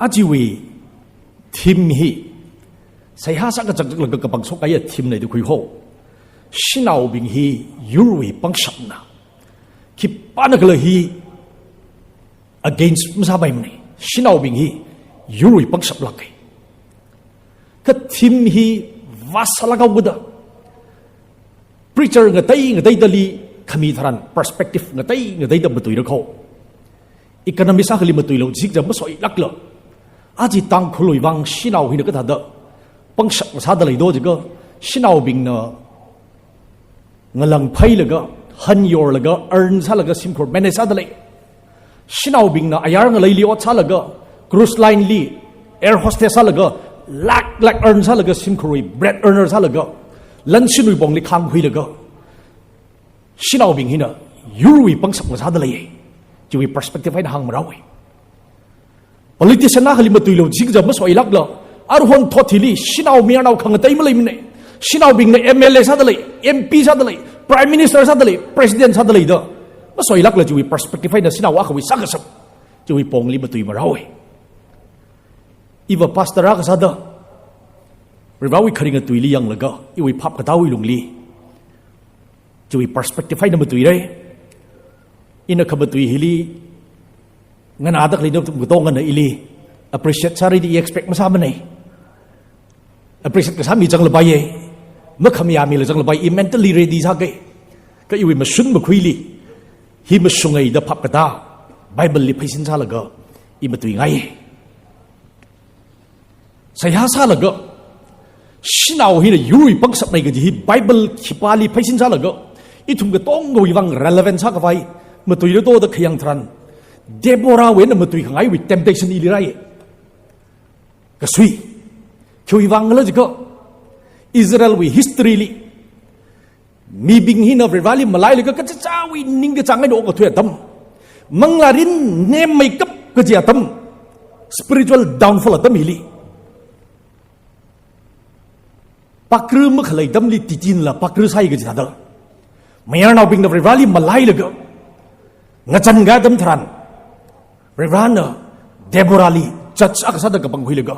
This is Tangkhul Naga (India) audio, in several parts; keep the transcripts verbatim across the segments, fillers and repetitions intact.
Ajawui theme hi, seihā sākazak zaklaga kapangshok kahaiya theme na da khuiho. Shanaobing hi yurwui pangshapna. Khipānakhala hi against masāpaimana. Shanaobing hi yurwui pangshap lāka. Kha theme hi vast sālāk haokada, preacher ngatei ngateidali khami tharan perspective ngatei ngateida matuira kho. Economist akhali matuilo jiakha masoilākla, aja Tangkhulwui vang shanao hina kathāda pangshap sāda lei do jiakha, shanaobingna ngalāng phailaga, han yorlaga, earn sālaga shimkhur manage sāda lei. Shanaobingna ayar ngaleili ot sālaga, cruise line li air hostess sālaga, lakh lakh earn sālaga shimkhurwui bread earner sālaga, lanshinwui pongli khāngkhuilaga, shanaobing hina yurwui pangshap ngasāda lei. Chiwui perspective eina hāngmarao. Politician akhali matuilo jiakha masoilākla, aruihon thot hili shanao mayarnao khangatei maleimana. Shanaobingna M L A sāda lei, M P sāda lei, Prime Minister sāda lei, President sāda lei da masoilākla, chiwui perspective eina shanao akhawui sākashap, chiwui pongli matuimarao. Iva pastor akha sāda, Varivarawui kharinga tuili yanglaga, iwui phap katāwui lungli chiwui perspective eina matuira. Ina khamatui hili nganāda khalei nathum katongana ili appreciate sāra da i expect masāmana. Appreciate kasāmi zanglapai, makhamayāmila zanglapai, i mentally ready sāka. Kha iwui mashun makhuili, hi mashunga da phap katā Bible li pheisin sālaga i matuingai. Seihā sālaga, shanao hina yurwui pangshapna kaji hi Bible khipāli pheisin sālaga, ithum katongawui vang relevant sākhavai matuira do da khayang tharan, Deborahwui eina matuikhangaiwui temptation ili rāi. Kasui. Khiwui vangla jiakha, Israelwui history li mibing hina Varivarali malailaga kachichāwui ningkachāng eina okathui atam, manglārin nemmeikap kaji atam, spiritual downfall atam hili, pakra makhalei atamli titinla pakra sāi kaji thāda, mayarnaobingna Varivarali malailaga ngachānga atam tharan, Varivarana Deborahli judge akha sāda kapangkhuilaga,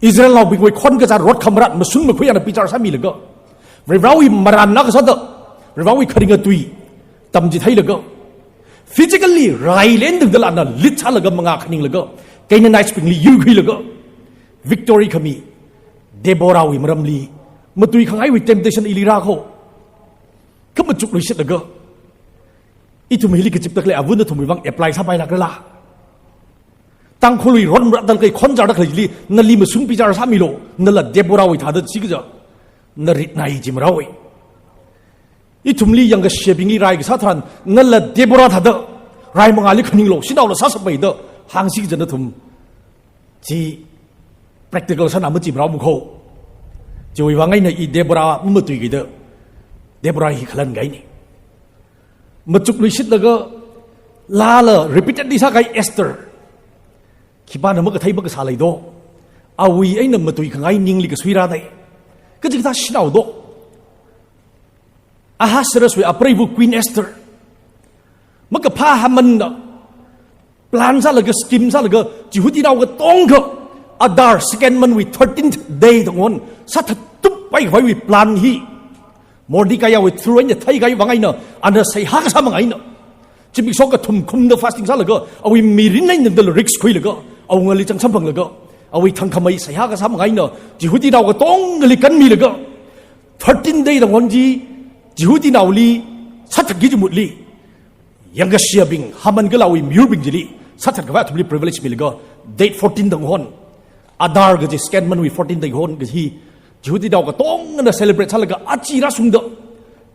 Israelnaobingwui khon kazā rot khamarat mashun makhui eina bichar sāmilaga, Varivarawui marān akha sāda, Varivarawui kharinga tui tamchitheilaga, physically rai lendingdala ana lead sālaga mangā khaninglaga, Canaanitesbingli yurkhuilaga victory khami Deborahwui maramli matuikhangaiwui temptation ili rā kho. Kha machukluishitlaga, ithum hili kazipda khalei āva nathumwui vang apply sāpailākrala? Tangkhulwui ron maratta khalei khon chāda khaleili nali mashun bichar sāmilo, nala Deborahwui thāda chi kaja, na ritnai jimaraowui. Ithumli yangkashebingli rai kasā tharan, nala Deborah thāda rai mangāli khaninglo, shanaola sāshapmei da hāngsi kaja nathum. Chi practical sāna machimarao makho. Chiwui vang eina i Deborah mamatuiki da, Deborah hi khalan kahaina. Machukluishitlaga, lāla repeatedly sākahai Esther. Khipāna makathei makasā lei do. Awui eina matuikhangai ningli kasui rādai. Kachikathā shanao do. Ahasueruswui apreiva Queen Esther. Makaphā Hamanna plan sālaga, scheme sālaga, Jihudinao katonga Adar second month wui thirteenth day tangwon sāthattup paikhavaiwui plan hi Mordecaiwui through eina theikahai vang eina, ana seihā kasā mang eina, zimiksho kathum khumda fasting sālaga, awui mirin eina dala risk khuilaga, awungali chānjam phanglaga, awui thangkhamei seihā kasā mang eina, Jihudinao katongali kanmilaga, thirteen day tangwon chi Jihudinaoli sāthatki kaji mutli, yangkashebing Haman kala awui miyurbing chili sāthatkhavai athumli privilege milaga, date fourteen tangwon, Adar kaji second month wui fourteen tangwon kaji Jihudinao katongana celebrate sālaga aja rāshungda,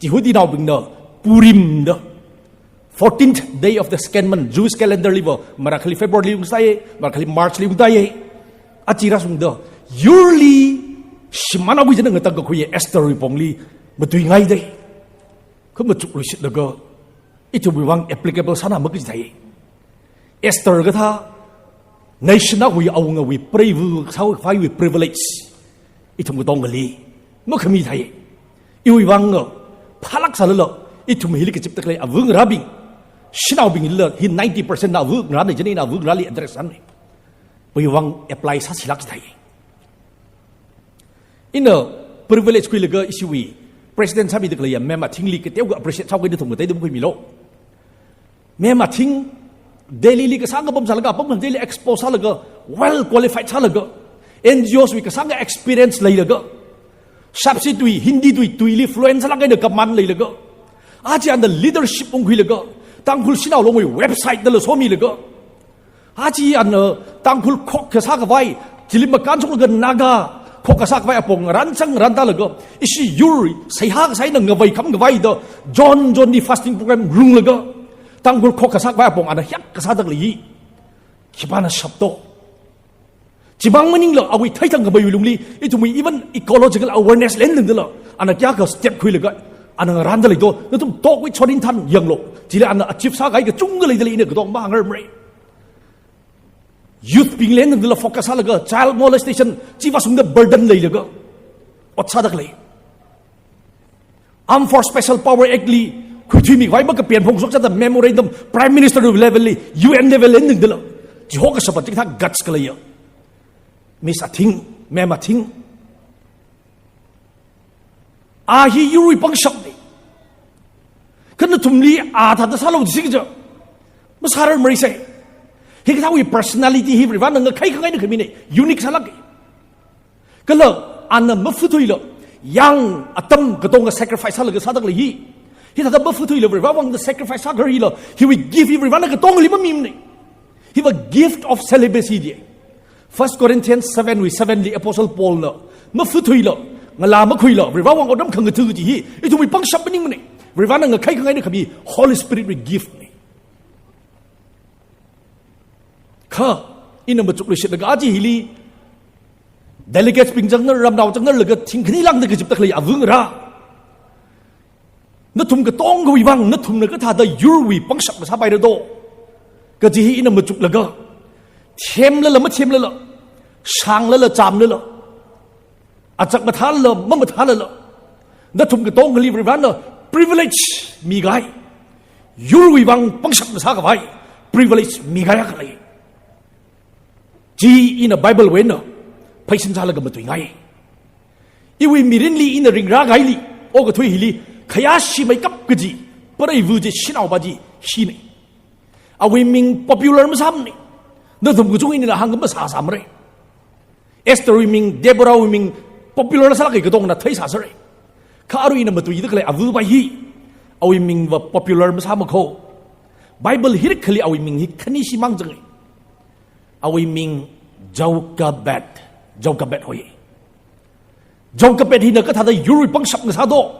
Jihudinaobingna Purim da, fourteenth day of the second month, Jewish calendar liva, marākhali February li ungsāya, marākhali March li ungsāya. Aja rāshungda, yurli shimānhaoki kajina ngatangkakhui Estherwui pongli matuingaidai. Kha machukluishitlaga, ithumwui vang applicable sāna makaji thai. Esther kathā, nation akhawui awungawui preiva sākhavaiwui privilege ithum katongali makhami thai. Iwui vang phālāk sālala, ithum hili kazipda khalei āva ngarābing, Shanaobingla hi ninety percent na āva ngarāna jina, ina āva ngarāli address sāna. Puiwui vang apply sāsilāk thai. Ina privilege khuilaga ishiwui president sāmida khaleiya Ma'am Athingli kateokha appreciate sākhuida thumga teida makhuimilu. Ma'am Athing Delhili kasā kapam sālaga, apam Delhili expose sālaga, well qualified sālaga, N G Os wui kasāngkha experience leilaga, Shapsi tui, Hindi tui, tuili fluent sālāk eina command leilaga, aja ana leadership ungkhuilaga, Tangkhul Shanao Long wui website dala somilaga, aja ana Tangkhul khokha sākhavai, chili makānshunglaga Naga khokha sākhavai apong ngarānsang ngarāntālaga, ishi yur seihā kasā eina ngavei kham khavai da, zone zone li fasting program runglaga, Tangkhul khokha sākhavai apong ana hiyākha sāda khalei hi khipāna shapto? Chimang maningla awui theithang khavaiwui lungli, ithumwui even ecological awareness leida tangdala, ana kayākha step khuilaga, ana ngarānda leido, nathum Talk with Sorin Than yanglu, chili ana achieve sākahai kachungkha leida lei, ina katonga mahāngarmara. Youth bing leida tangdala focus sālaga, child molestation, chi vāshungda burden leilaga, ot sāda khalei. Armed Force Special Power Act li khuithuimi khavai makapen phongshok sāda memorandum Prime Minister level li, U N level leida tangdala, chiho kashapa chikathā guts khaleiya Miss Athing, Ma'am Athing. A hi yurwui pangshapna. Kha nathumli a thāda sālu jisi kaja masārarmara sai. Hikathāwui personality hi Varivarana ngakhai khangai eina khamina, unique sālāka. Kala ana mafuthuila, yang atam katonga sacrifice sālaga sāda khalei hi. Hithāda mafuthuila Varivarawui vang da sacrifice sākharila, hiwui gift hi Varivarana katongali mamimana. Hiva gift of celibacy da. First Corinthians seven wui seven li Apostle Paulna, mafuthuila, ngalā makhuila Varivarawui vang otram khangatha kaji hi ithumwui pangshap maningmana. Varivarana ngakhai khangai eina khami Holy Spirit wui gift na. Kha, ina machukluishitlaga aja hili delegates bing zangnar, ramnao zangnarlaga thingkhani lāngda kazipda khalei āva ngarā, nathum katongawui vang nathumna kathāda yurwui pangshap masāpaira do kaji hi ina machuklaga, themlala mathemlala, shānglala chāmlala, achak mathālala mamathālala, nathum katongali Varivarana privilege mikahai, yurwui vang pangshap masākhavai privilege mikahai akha lei. Chi ina Bible wui eina pheisin sālaga matuingai. Iwui mirinli ina ringrākahaili, okathui hili khayāshimeikap kaji preiva chi, shanaopa chi hina. Awui ming popular masāmana. Nathum kachungana hāngkha masāsāmara. Estherwui ming, Deborahwui ming popular sālāka, katongana theisāsāra. Kha arui ina matuida khalei āvapa hi, awui mingva popular masāmakho. Bible hirikhali awui ming hi khanishi mang zanga. Awui ming Jochebed, Jochebed hoi. Jochebed hina kathāda yurwui pangshap ngasā do,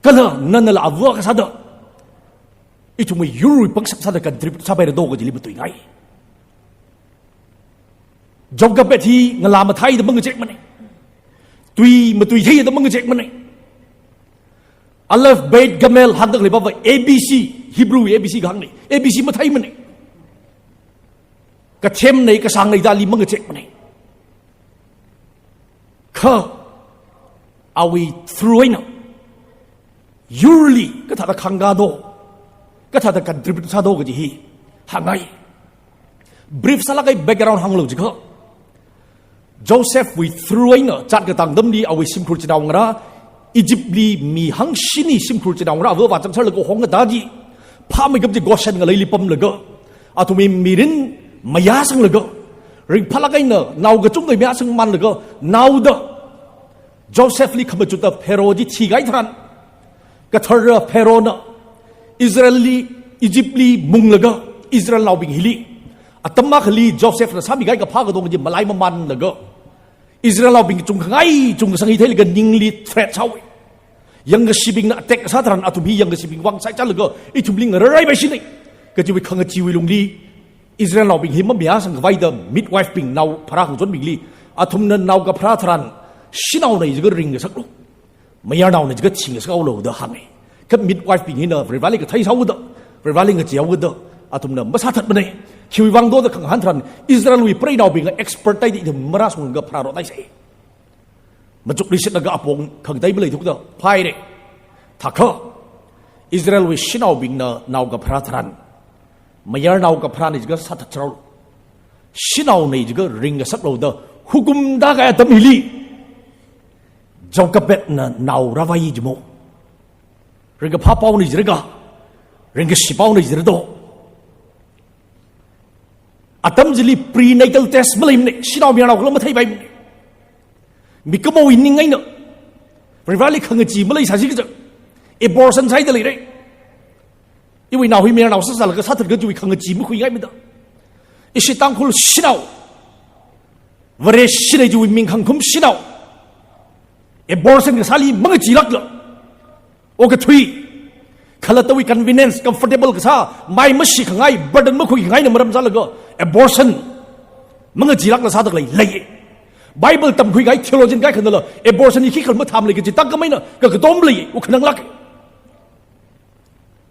kala nanala āva akha sāda ithumwui yurwui pangshap sāda contribute sāpaira do kajili matuingai. Jochebed hi ngalā matheida mangachekmana. Tui matuitheida mangachekmana. Aleph, Bet, Gamel hāngda khaleipava A B C, Hebrew A B C kahāngna. A B C matheimana. Kathemna, kashāngna dali mangachekmana. Kha awui through eina yurli kathāda khangkā do, kathāda contribute sā do kaji hi hāngngai. Brief sālāka, background hānglu jiakha, Josephwui through eina chat katang atamli awui shimkhur chinaongarā, Egyptli mi hangshini shimkhur chinaongarā āva vāzangserlaga hongkatā chi, phāmeikap chi Goshen ngaleili pamlaga, athumwui mirin mayāsanglaga, ringphālāk eina nao kachungkha mayāsangmanlaga, naoda Josephli khamachutta Pharaoh chi thikahai tharan, kathara Pharaohna Israelli, Egyptli munglaga, Israelnaobing hili atam akhali Josephna sāmikahai kaphā katonga chi malai mamanlaga, Israelnaobing chungkhangai chungkasang hi theilaga ningli threat sāhaowa. Yangkashibingna attack sā tharan athum hi yangkashibing vang saichālaga ithumli ngararaipaishina kajiwui khangacheewui lungli, Israelnaobing hi mamayāsangkhavai da midwife bing nao pharā khangachonbingli, athumna nao kapharā tharan shanaona jiakha ringngasaklu, mayarnaona jiakha thingasakhaolu da hānga. Kha midwife bing hina Varivarali kathei sāhaoda, Varivarali ngachee haoda, athumna masāthatmana. Khiwui vang do da khangahān tharan, Israelwui preinaobingva expert taida ithum marāshunglaga pharāro taisa. Machukluishitlaga apong khangatei maleithukda phaira. Thākha Israelwui shanaobingna nao kapharā tharan, mayarnao kapharāna jiakha sāthat charao, shanaona jiakha ringngasaklu da hukum tākahai atam hili, Jochebedna nao rāvai jimo. Ringkaphā paona jiakha, ringkashi paona jiakha do. Atam chili prenatal test maleimana, shanao mayarnao khala matheipaimana. Mikumowui ning eina Varivarali khangachee maleisāsi kaja, abortion sāhaida leira. Iwui nao hi mayarnao sāsālaga sāthat kajiwui khangachee makhuingaimada. Ishi Tangkhul shanao, Vareshina chiwui ming khangkhum shanao, abortion kasāli mangacheelākla, okathui, khalattawui convenience, comfortable kasā, mai mashikhangai, burden makhuikhangaina maram sālaga abortion mangacheelākla sāda khalei lei. Bible tamkhuikahai theologian kaikhanala abortion hi khikhala mathāmalei kaji tākam eina kakatom lei, wuk khananglāk.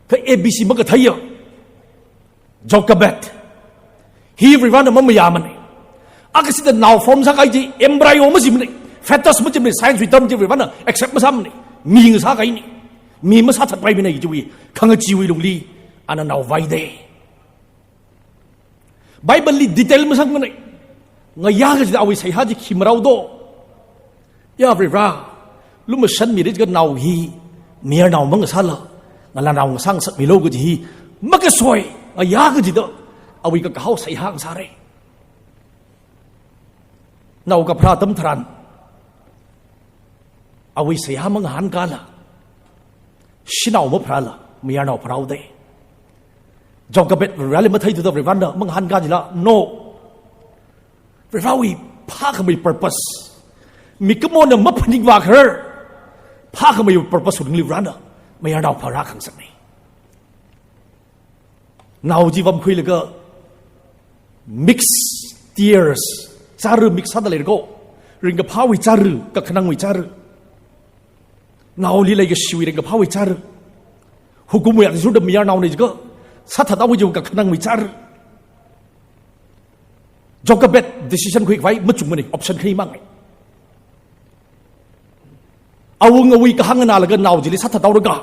Kha A B C makatheiya Jochebed hi Varivarana mamayāmana. Akha sida nao form sākahai chi embryo majimana, fetus majimana, science wui term chi Varivarana accept masāmana. Mi ngasākahaina, mi masāthatpaimana kajiwui khangacheewui lungli ana nao vaida. Bible li detail masangmana. Ngayā kachida awui seihā chi khi marao do. Ya Varivara, lumashan mira jiakha nao hi mayarnao mangasāla, ngalānao ngasāngasakmilu kaji hi makasoi, ngayā kachida awui kakahao seihā ngasāra. Nao kapharā atam tharan awui seihā mangahānkala, shanao mapharāla, mayarnao pharāhaoda. Jochebed Varivarali matheithuda Varivarana mangahānka jila, no. Varivarawui phākhamei purpose, mikumona maphaningvā kharar phākhamei purpose wui lungli Varivarana mayarnao pharā khangasakna. Nao chi vamkhuilaga mix tears, chara mix sāda leira ko. Ringkaphāwui chara, kakhanangwui chara. Naoli leikashiwui ringkaphāwui chara. Hukumwui athishurda mayarnaona jiakha sāthathaowa jiwui kakhanangwui chara. Jochebed decision khuikhavai machungmana, option khani mangai. Awungawui kahāng nganālaga nao chili sāthathaora ka,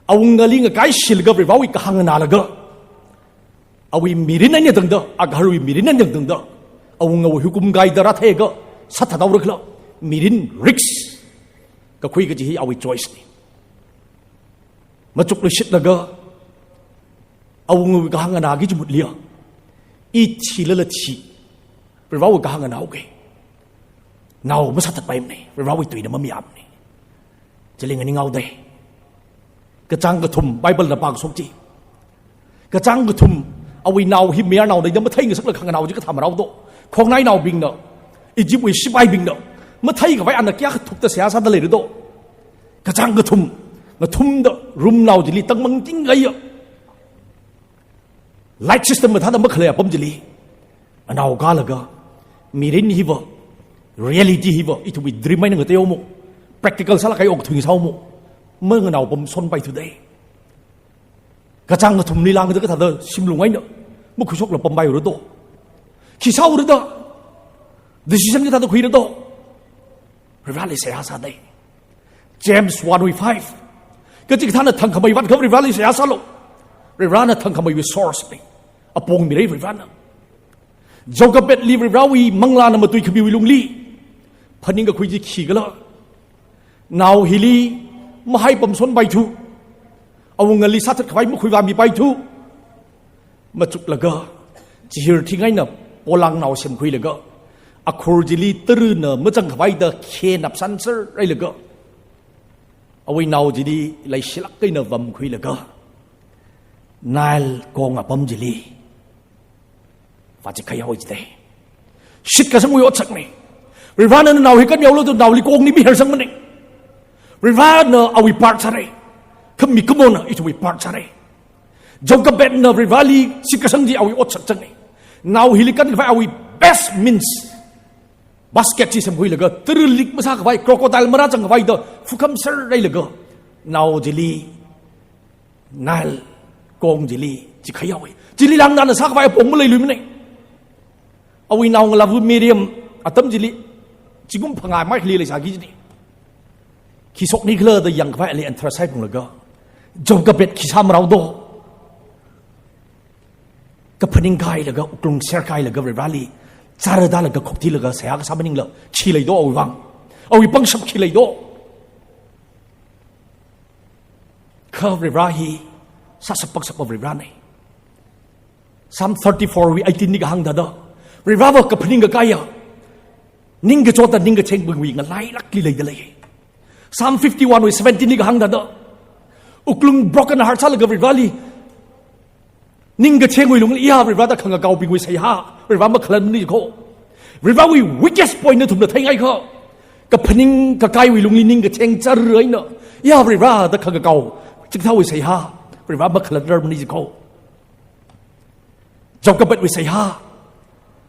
awungali ngakaishilaga Varivarawui kahāng nganālaga, awui mirin eina tangda, agaharwui mirin eina tangda, awungawui hukum kaida rātheiakha sāthathaora khala, mirin risk kakhui kaji hi awui choice na. Machukluishitlaga, awungawui kahāng nganāki chimutliya, i thilala thi, Varivarawui kahāng nganāhaoki. Nao masāthatpaimana, Varivarawui tuina mamayāmana. Chili nganinghaoda. Kachāng kathum Bible na pākashok chi. Kachāng kathum, awui nao hi mayarnaona da matheingasaklaga khanganao chi kathā marao do. Khongnainaobingna, Egyptwui sipaibingna matheikhavai ana kayākha thukta seihā sāda leira do. Kachāng kathum, ngathumda room nao chili tangmang tingkaiya. Light system mathāda makhalei apam chili, anao kālaga, mirin hiva, reality hiva ithumwui dream eina ngateomo, practical sālāk kahai okathui sāomo, manganao pamshon paithuda. Kachāng kathumli langda kathāda shimlung eina makhuishokla pampaihaora do. Khi sāhaora da, decision kathāda khuira do. Varivarali seihā sāda. James one wui five. Kachikathāna thangkhamei vātkha Varivarali seihā sālu. Varivarana thangkhameiwui source na. Apong mira Varivarana. Jochebedli Varivarawui manglāna matuikhamiwui lungli phaningkakhui chi khikhala, nao hili mahaipamshon paithu, awungali sāthatkhavai makhuivāmi paithu. Machuklaga, chihir thing eina polang nao semkhuilaga, akhur chili tarana mazangkhavaida khe napsanser hailaga, awui nao chili leishilāk eina vamkhuilaga, Nile kong apam chili vāchikkhaihaowa jida. Shitkasangwui otsakna. Varivarana nao hi kanmihaolu da naoli kongli mihersangmana. Varivarana awui part sāra. Kha mikumona ithumwui part sāra. Jochebedna Varivarali shitkasang chi awui otsak changna. Nao hili kankhavai awui best means, basket chi semkhuilaga, tara leak masākhavai, crocodile marāzangkhavaida phukhamser hailaga, nao chili Nile kong chili chikhaihaowa. Chili langna sākhavai apong maleiluimana. Awui naongalāva Miriam atam chili zingkum phangā mai khali leisāki jina. Khi shoknikhala da yangkhavai ali antharashai phunglaga, Jochebed khi sāmarao do? Kaphaning kailaga, wuklung ser kailaga Varivarali chara dalaga khoktilaga seihā kasā maningla khi lei do awui vang? Awui pangshap khi lei do? Kha Varivara hi sāshap pangshapa Varivarana. Psalm thirty-four wui eighteen li kahāng thāda, Varivarava kaphaning kakaiya, ningkachotda ningkacheng bingwui ngalailakli leida lei. Psalm fifty-one wui seventeen li kahāng thāda, wuklung broken heart sālaga Varivarali ningkachengwui lungli ya Varivarada khangakaobingwui seihā Varivara makhalatmana jikho. Varivarawui weakest point nathumna theingai kha, kaphaning kakaiwui lungli ningkacheng chara eina ya Varivarada khangakao chingthāwui seihā Varivara makhalatmana jikho. Jochebedwui seihā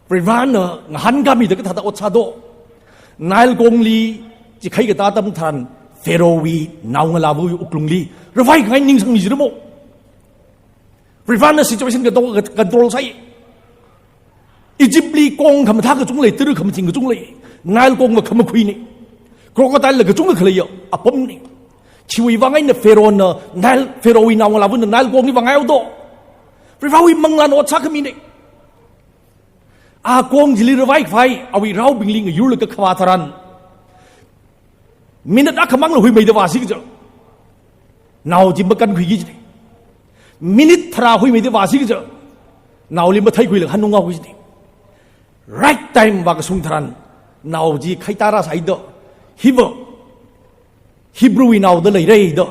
Varivarana ngahānkāmida kathāda ot sā do? Nile kongli chikhai katā atam tharan Pharaohwui naongalāva wuklungli ravai khangai ning sangmi jira mo. Varivarana situation kato-, control sāi. Egyptli kong khamathā kachungkha lei, tara khamaching kachungkha lei. Nile kongva khamakhuina. Crocodile la kachungkha khaleiya apamna. Chiwui vang eina Pharaohna Nile, Pharaohwui naongalāvana Nile kongli vāngai do? Varivarawui manglāna ot sākhamina. A kong chili ravai khavai awui raobingli ngayurlaga khavā tharan, minute akhamangla huimeida vāsi kaja, nao chi makankhuiki jina. Minute tharā huimeida vāsi kaja, naoli matheikhuilaga hanung ngaokhui jina. Right time vākashung tharan, nao chi khaitā rāsai da, hiva Hebrewwui nao da leira da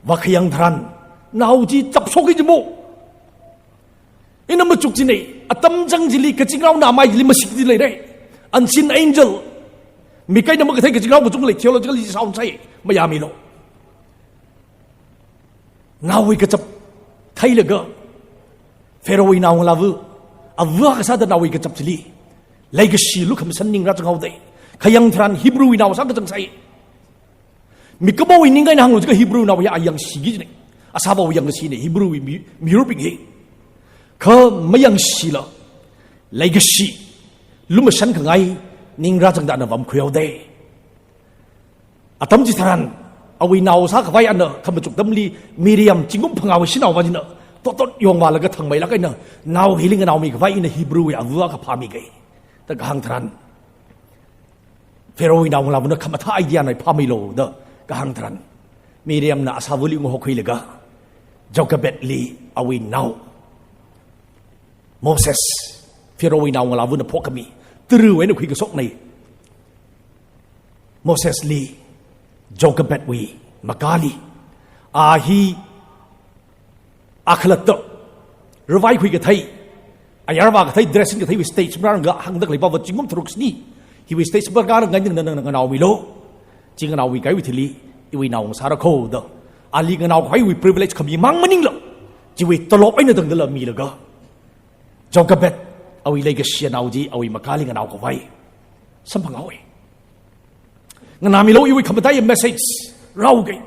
vākhayang tharan, nao chi chapshokki jimo. Ina machuk jina, atam chang chili kazingraona amai chili mashikda leira. Unseen angel. Mik eina makathei kazingrao kachungkha lei, theologically sound sāi, mayāmilu. Naowui kachap theilaga, Pharaohwui naongalāva, ava kasāda naowui kachap chili leikashi lukhamashan ning rāzang haoda. Khayang tharan Hebrewwui nao sākachang sāi. Mikumowui ning eina hānglu jiakha Hebrew nao hi a yangshiki jina. Asāvawui yangkashina Hebrewwui mi-, miyurbing hi. Kha mayangshila, leikashi lumashan khangai ning rāzangda ana vāmkhui haoda. Atam chitharan, awui nao sākhavai ana khamachuk atamli Miriam zingkum phangāwui shanaova china totot yongvālaga thangmeilāk eina, nao hili nganaomi khavai ina Hebrewwui ava akha phāmiki da kahāng tharan, Pharaohwui naongalāvana khamathā idea na phāmilo da kahāng tharan, Miriamna asāvali ungahokhuilaga, Jochebedli awui nao Moses, Pharaohwui naongalāvana phokhami, tara eina khuikashokna. Mosesli, Jochebedwui makali, a hi akhalatta, ravai khuikathei, ayar vākathei, dressing katheiwui stage marāranglakha hāngda khalei pava zingkum tharuk shini hiwui stage marāranglakha nganingna nganaomilu. Chi nganaowui kaiwui thili iwui nao ngasāra kho da, ali nganaokhavaiwui privilege khami mang maningla, chiwui tolop eina tangdala milaga, Jochebed, awui leikashi nao chi awui makali nganaokhavai samphang haowa. Nganāmilu, iwui khamataiya message rāuki.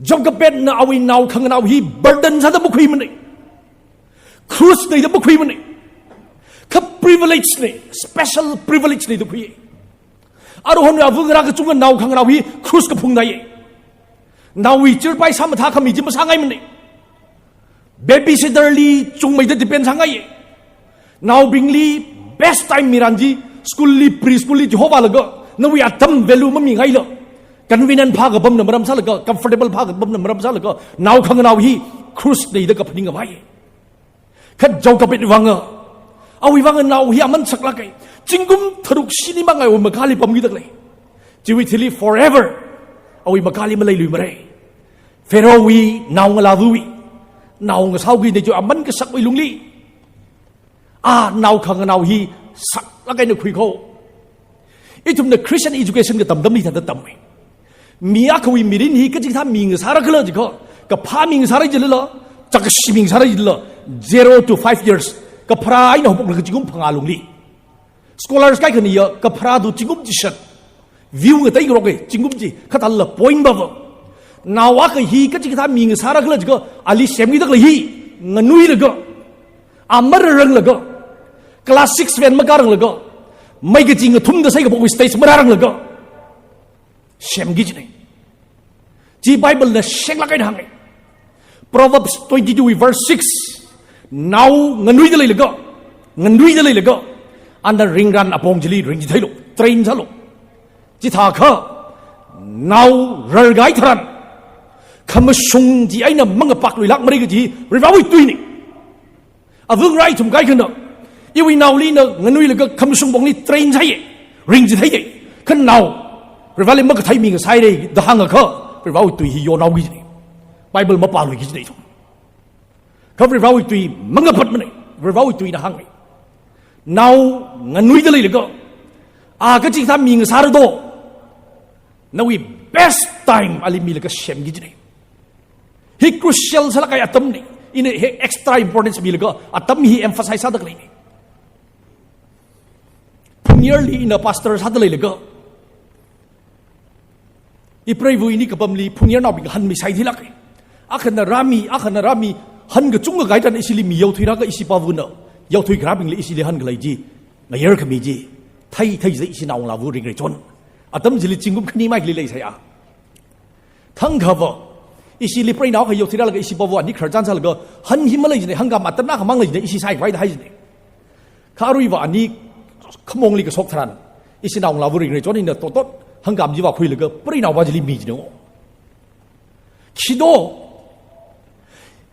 Jochebedna awui nao khanganao hi burden sāda makhuimana. Cross na da makhuimana. Kha privilege na, special privilege na da khui. Aruihon ava ngarā kachungkha nao khanganao hi cross kaphungna ye. Naowui chirpai sāmathā khami chi masāngaimana. Babysitter li chungmeida depend sāngai ye. Naobingli best time miran chi, school li, pre-school li chihovālaga, nawui atam value mamingaila, convenient phākapamna maram sālaga, comfortable phākapamna maram sālaga, nao khanganao hi cross na da kaphaning khavai. Kha Jochebed vanga, awui vanga nao hi aman saklāka. Zingkum tharuk shini mangai awui makali pamkida khalei. Chiwui thili forever awui makali maleiluimara. Pharaohwui naongalāvawui nao ngasāuki na chi aman kasakwui lungli, a nao khanganao hi saklāk eina khui kho. Ithumna Christian education katam atamli thāda tammi. Mi akhawui mirin hi kachikathā mi ngasāra khala jiakha, kaphā mi ngasāra jilala, chākashi mi ngasāra jilala, zero to five years, kapharā eina haophoklaga zingkum phangā lungli. Scholars kaikhana ya kapharā to zingkum chishat view ngateingaroka, zingkum chi khathāla point pava. Nao akha hi kachikathā mi ngasāra khala jiakha, ali semkida khalei hi nganuilaga, a mararanglaga, class six seven makāranglaga, mei kachi ngathumda saikaphok stage marāranglaga semki jina. Chi Bible na shenglāk eina hānga. Proverbs twenty-two verse six. Nao nganuida leilaga, nganuida leilaga, ana ringran apong chili ringchitheilu, train sālu. Chithākha, nao rarkahai tharan, khamashung chi eina mangapakluilāk mara kaji, Varivarāwui tuina. Ava ngarā ithum kaikhana, iwui naoli ina nganuilaga khamashung pongli train sāya, ringchitheiya. Kha nao, Varivarāli makathei mi ngasāhaira da hāngakha, Varivarāwui tui hi yonaoki kajina. Bible mapāluiki kajina ithum. Kha Varivarāwui tui mangapatmana, Varivarāwui tuina hānga. Nao nganuida leilaga, a kachikathā mi ngasāra do, nawui best time ali milaga semki kajina. Hi crucial sālāk kahai atamna, ina hi extra importance milaga, atam hi emphasize sāda khaleina. Phungyarli ina pastor sāda leilaga, ipreiva̱ ini kapamli phungyarnaobing hanmi sai thilāka. Akhana rāmi, akhana rāmi, han kachungkha kahai tharan ishili mi yaothuirāka, ishi pāva̱na yaothui kharābingli ishili hankhalei chi, ngayar khami chi, thei, thei zai ishi naongalāva̱ ringrai chon. Atam chili zingkum khani maili leisai a. Thangkhava, ishili preinao akha yaothuirālaga ishi pāva̱ ani khararchan sālaga, han hi malei jina, hangkam atan akha mang lei jina, ishi saikhavai da hai jina. Kha aruiva ani khamongli kashok tharan, ishi naongalāva̱ ringrai chon ina totot, hangkam chi vākhuilaga, preinao pā chili mi jina. Khi do,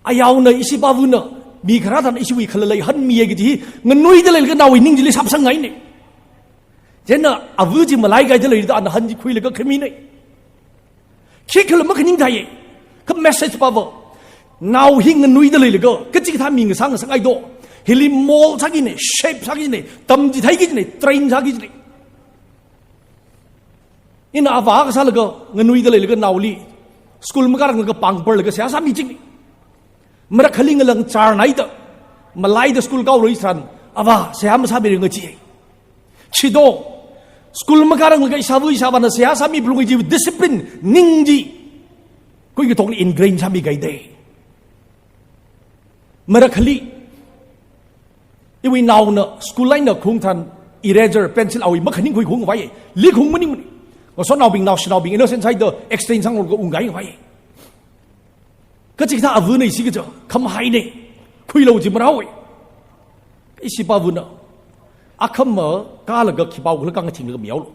ayaona ishi pāva̱na, mi kharā tharan ishiwui khalalei han miya kaji hi, nganuida leilaga naowui ning chili shapsangngaina. Chieina ava chi malaikaida leida ana han chi khuilaga khamina. Khikhala makhaning thāya, kha message pāva. Nao hi nganuida leilaga, kachikathā mi ngasā ngasāngai do. Hili mold sākina, shape sākina, tamchitheiki kajina, train sāki kajina. Ina avā akha sālaga, nganuida leilaga naoli, school makāranglaga pāngparlaga seihā sāmi ching. Marakhali ngalang charnaida, malaida school kaoroi tharan, avā seihā masāmira ngachi. Khi do, school makāranglaga ishāva̱ ishāvāna seihā sāmi phalungi kaji discipline, ning chi, kuingathokli ingrain sāmi kahaida. Marakhali, iwui naona school eina khaung tharan eraser, pencil awui makhaning khui khaungvai, li khaung maningmana. Ngasotnaobing, naoshinaobing, innocent sāhaida exchange sanglaga ungkahaivai. Kachikathā ava̱na ishi kaja, khamahaina, khuilu chi marāhaowa. Ishi pāva̱na, akhama kālaga khipākhala khangathinglaga mihaolu.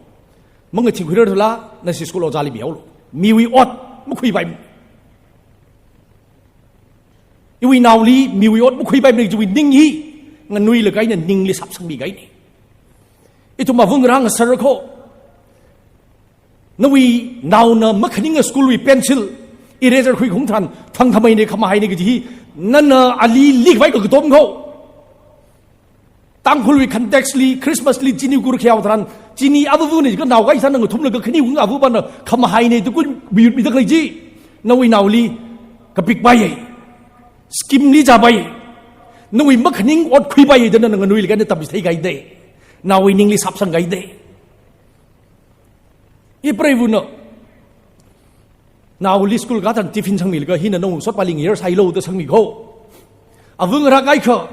Mangathingkhuirar thula, nashi school ojāli mihaolu. Miwui ot makhuipaimana. Iwui naoli miwui ot makhuipaimana chiwui ning hi, nganuilaga ina ningli shapsangmi kahaina. Ithum ava ngarā ngasāra kho. Nawui naona makhaninga school wui pencil, eraser khui khaung tharan, thangkhamaina, khamahaina kaji hi, nana ali likhavai kakatom kho. Tangkhulwui context li, Christmas li, chini kur khayao tharan, chini ava̱va̱na kha nao kahai sāna ngathumlaga khani khaung ava̱ pāna khamahaina da kuinmiyut mida khalei chi, nawui naoli kapikpaiya. Scheme li chāpaiya. Nawui makhaning ot khuipaiya da nana nganuilaga ina tamchithei kahaida. Naowui ningli shapsang kahaida. Ipreiva̱na, naoli school kā tharan tiffin sangmilaga hina nawui ngasotpāli ngayar sailu da sangmi kho. Ava̱ ngarā kaikha,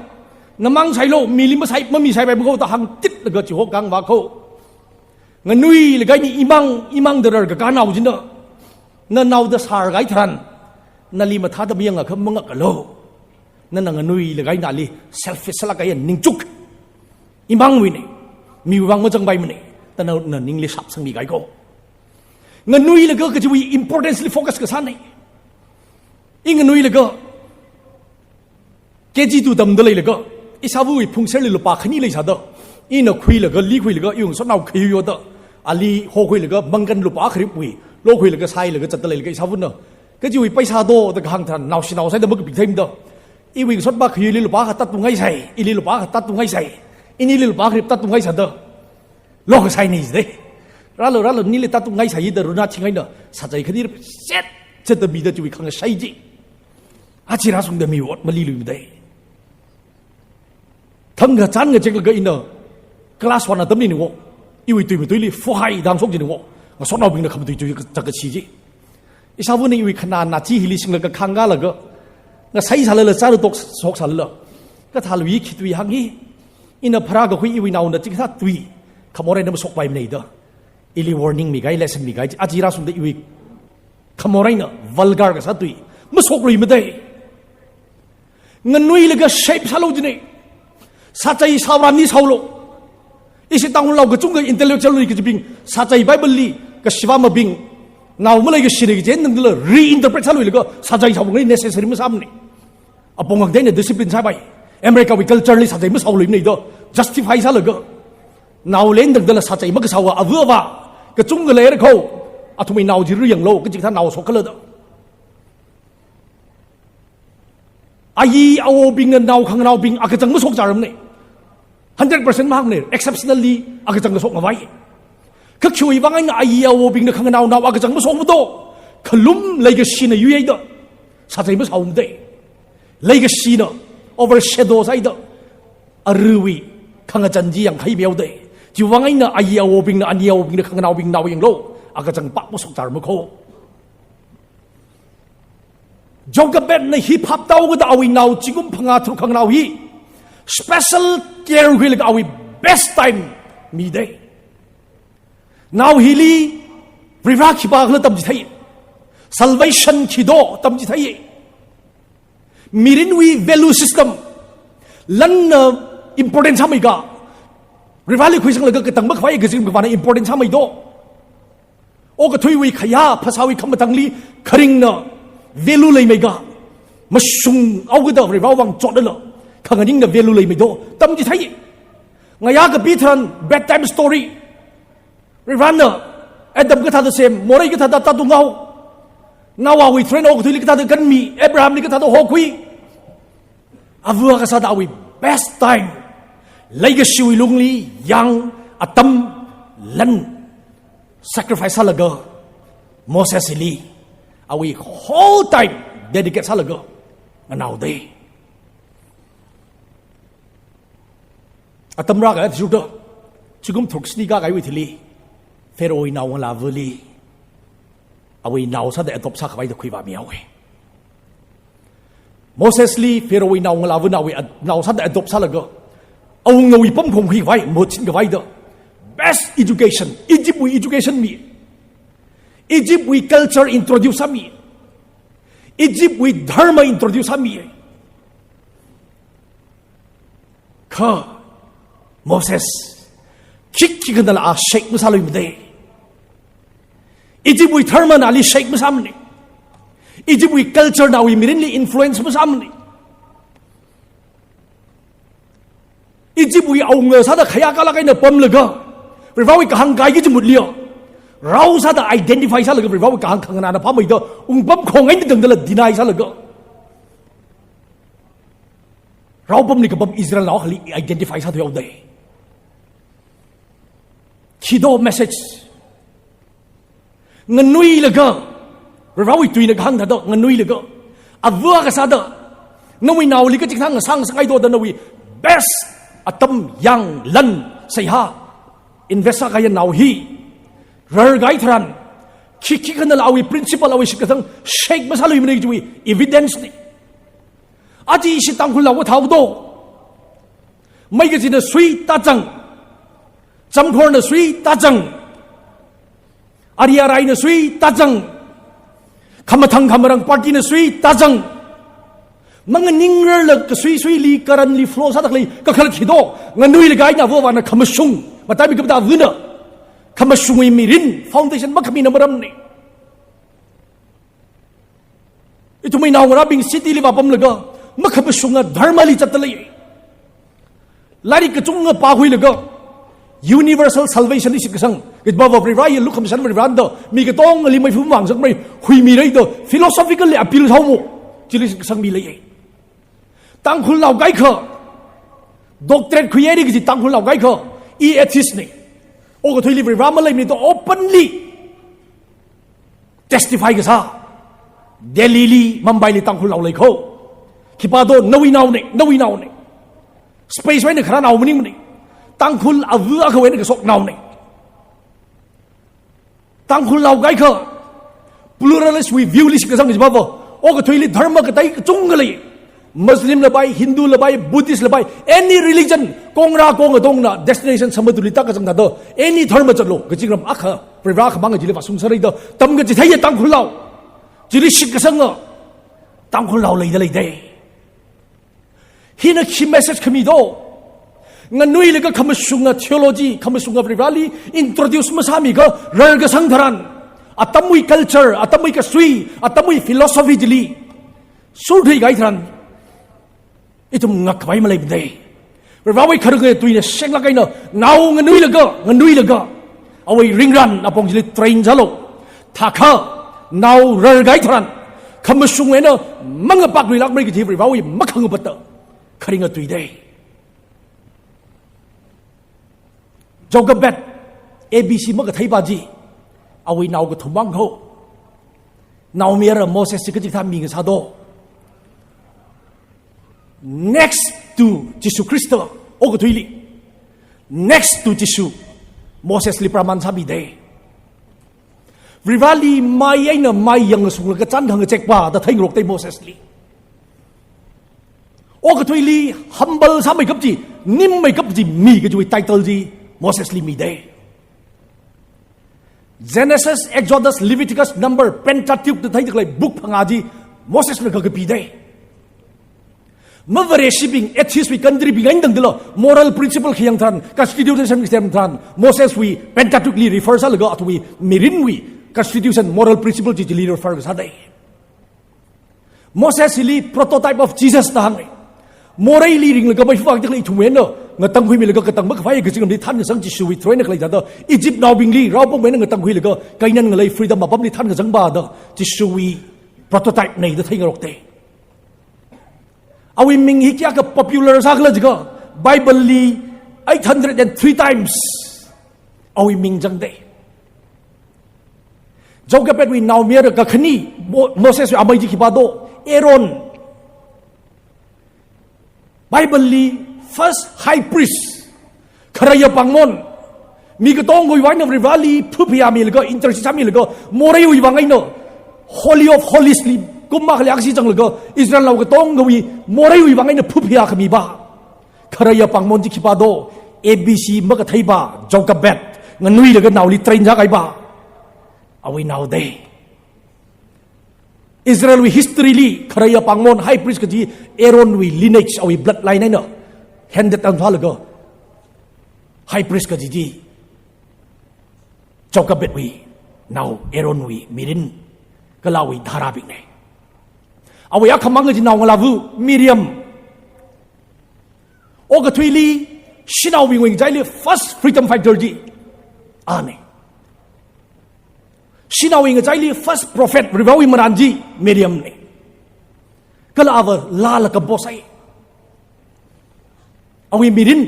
namang sailu, mili masai, mamisaipai makho da hāngtitlaga chihokang vā kho. Nganuilaga ina imang, imang da rarkakā nao china, nanaoda sārkahai tharan, nali mathāda mayangakha mangakalu. Nana nganuilaga ina ali selfish sālāk kahai ningchuk. Imangwuina, miwui vang mazangpaimana, da nana ningli shapsangmi kahai kho. Nganuilaga kajiwui importance li focus kasāna. I nganuilaga, K G two tamda leilaga, ishāva̱wui phungserli lupā khani leisāda, ina khuilaga, li khuilaga, iwui ngasotnao khayui yoda, ali hokhuilaga, mangkan lupā kharipwui lokhuilaga, sailaga, zatda leilaga, ishāva̱na, kajiwui paisa do da kahāng tharan, naoshinao sāda makapik theimada, iwui ngasotpā khayuili lupā akha tātungngai sai, ili lupā akha tātungngai sai, inili lupā kharip tātungngai sāda, lokhasaina jida. Rālu, rālu, nili tātungngai sai da runa thingaina, sachai khani set, set da mida chiwui khangashai chi. Achi rāshungda miwui ot maliluimada. Thangkha chān ngacheklaga ina class one atamli ni wo, iwui tuimatuili fohai dangshok chi ni wo, ngasotnaobingna khamatui tui chakashi chi. Ishāva̱na iwui khanā nachi hili singlaga khangkālaga, ngasai sālala, chāra tok shok sālala, kathālui khitui hāng hi, ina pharākakhui iwui naona chikathā tui, khamor eina mashokpaimana da. Ili warning mikahai, lesson mikahai, achi rāshungda iwui Khamor eina vulgar kasā tui mashoklui madei. Nganuilaga shape sālu jinei. Sāchai sāran ni sālu. Ishi Tangkhulnao kachungkha intellectual li kajibing, sāchai Bible li, kashivā mabing, nao malei kashina kaji nangdala reinterpret sāluilaga sāchai sāwang necessary masāmane. Apong akdeina discipline sāpai. America wui culture li sāchai masāluimane da justify sālaga, nao lendangdala sāchai makasāwa ava ava kachungkha leira kho. Athumwui nao chi riyanglu, kachikathā nao shokkhala da. Ayi awobingna nao khanganaobing akachang mashokchāramane. Hundred percent mahāngne, exceptionally akachang kashok ngavai. Kha khiwui vang eina ayi awobingna khanganao nao akachang mashokmado? Khalum leikashina yuihaida sāchai masāmade. Leikashina overshadow sāhaida aruiwui khangachang chi yangkhai meode. Chiwui vang eina ayi awobingna, ani awobingna khanganaobing nao yanglu, akachang pak mashokchārama kho. Jochebedna hi phap tāhaokida awui nao zingkum phangā tharuk khanganao hi special care khuilaga awui best time midei. Nao hili Varivara khipākhala tamchithei. Salvation khi do tamchithei. Mirinwui value system, lanna important sāmei ka, Varivarali khuisanglaga katang makhavai kazim kavāna important sāmei do? Okathuiwui khayā phasāwui khamatangli kharingna value leimei ka? Mashunghaokida Varivarawui vang chotlala khanganingna value leimei do tamchithei. Ngayā kapi tharan bedtime story. Varivarana Adam kathāda sem, morei kathāda tātunghaowa, Noahwui tharan okathuili kathāda kanmi, Abrahamli kathāda hokhui. Ava kasāda awui best time, leikashiwui lungli yang atam lan sacrifice sālaga, Moses hili awui whole time dedicate sālaga nganaodei. Atam rākahai athishurda, zingkum tharuk shini kākahaiwui thili, Pharaohwui naongalāvali awui nao sāda adopt sākhavai da khuivāmihaowe. Mosesli Pharaohwui naongalāvana awui ad-, nao sāda adopt sālaga, awungawui pamkhong khuikhavai, mahut shinkhavai da best education, Egyptwui education mi. Egyptwui culture introduce sāmi. Egyptwui dharma introduce sāmi. Kha Moses khikhi khanala a shake masāluimade. Egyptwui dharmana ali shake masāmane. Egyptwui culturena awui mirinli influence masāmane. Egyptwui awunga sāda khayākalāk eina pamlaga, Varivarawui kahāng kaikha chi mutliya, rao sāda identify sālaga Varivarawui kahāng khanganāna phāmeida, wungpamkhong eina tangdala deny sālaga, rao pamli kapam Israelnao akhali identify sāthuihaodei. Khi do message. Nganuilaga, Varivarawui tuina kahāng thāda nganuilaga, ava kasāda, nawui naoli kachikathā ngasāngasakngai do da nawui best atam, yang, lan, seihā invest sākahaiya nao hi rarkahai tharan, khikhi khanala awui principle, awui shitkasang shake masāluimane kajiwui evidence ne. Aja ishi Tangkhulnao kathāhaoda, Meikachina sui tāzang, Chamkhorna sui tāzang, Ari Araina sui tāzang, khamathang khamarang partyna sui tāzang, manganingrarla kasui suili, currentli flow sāda khalei kakhalat hi do, nganuilaga eina ava avāna khamashung, mataimi kapta avana khamashungwui mirin foundation makhamina maramne. Ithumwui naongarābing cityli vāpamlaga makhamashunga dharmali zatdalei. Lairik kachungkha pākhuilaga universal salvation li shitkasang, kajibava Varivara yellu khamashan Varivarana da mi katongali meiphung vāngasakmei, huimira da philosophically appeal sāhaomo, chili shitkasang mi leiye. Tangkhulnao kaikha, doctorate khuihaira kaji Tangkhulnao kaikha, I atheist ne. Okathuili Varivara maleimane da openly testify kasā, Delhili, Mumbaili Tangkhulnao lei kho. Khipā do, nawui naone, nawui naone. Space wui eina kharā nao maningmane. Tangkhul ava akhawui eina kashok naone. Tangkhulnao kaikha, pluralist wui view li shitkasang kajibava, okathuili dharma katei kachungkha lei. Muslim lapai, Hindu lapai, Buddhist lapai, any religion, kongra kongatongna destination Samudruli tākazang thāda, any dharma zatlu, kazingram akha, Varivara akhamang chili vāshungsāra da tamkachitheiya Tangkhulnao. Chili shitkasanga Tangkhulnao leida leidei. Hina khi message khami do. Nganuilaga khamashunga theology, khamashunga Varivarāli introduce masāmiakha rarkasang tharan, atamwui culture, atamwui kasui, atamwui philosophy chili suthui kahai tharan, ithum ngakkhavai maleimana dei. Varivarāwui kharinga tuina shenglāk eina nao nganuilaga, nganuilaga, awui ringran apong chili train sālu. Thākha nao rarkahai tharan, khamashung eina mangapakluilāk mari kaji Varivarāwui makhangapata kharinga tui dei. Jochebed, A B C makatheipa chi, awui nao kathum vang kho. Naomayara Moses chi kachikathā mi ngasā do. Next to Jishu Khrista, okathuili, next to Jishu, Mosesli praman sāmi dei. Varivarāli mai eina mai yangngasunglaga chān khangachekpa da theingarok dei Mosesli. Okathuili humble sāmeikap chi, nimmeikap chi mi kajiwui title chi Mosesli mi dei. Genesis, Exodus, Leviticus, Number, Pentateuch da theida khalei book phangā chi Mosesna kakapi dei. Mavareshibing, atheist wui country bing eina tangdala moral principle khayang tharan, constitution khayang tharan, Moseswui Pentateuchli refer sālaga athumwui mirinwui constitution, moral principle chi chili refer kasā dei. Moses hili prototype of Jesus da hānga. Moreili ringlaga maifa vākda khalei ithumwui eina ngatangkhuimilaga katang makhavai kazingramli thānkasang Jishuwui throne eina khalei thāda, Egyptnaobingli rao apongwui eina ngatangkhuilaga Canaan ngalei freedom apamli thānkazangpa da Jishuwui prototype nei da theingarok dei. Awui ming hi kayākha popular sākhala jiakha, Bibleli eight hundred and three times awui ming zang dei. Jochebedwui naomayara kakhane, Mo-, Moseswui amei chi khipā do, Aaron. Bibleli first high priest, kharaya pāngmon, mi katongawui vang eina Varivarāli phaphayāmilaga, intercede sāmilaga, moreiwui vang eina Holy of Holiesli kum akha leikashi zanglaga, Israelnao katongawui moreiwui vang eina phaphayā khamipa, kharaya pāngmon chi khipā do, A B C makatheipa Jochebed, nganuilaga naoli train sākahaipa, awui nao dei. Israelwui historyli kharaya pāngmon high priest kaji Aaronwui lineage, awui bloodline eina handed down sālaga high priest kaji chi Jochebedwui nao Aaronwui mirin kala awui dharābingna. Awui akhamang kaji naongalāva Miriam. Okathuili shanaobingwui ngachaili first freedom fighter chi ana. Shanaowui ngachaili first prophet, Varivarāwui marān chi Miriamna. Kala ava laala compose sāi. Awui mirin,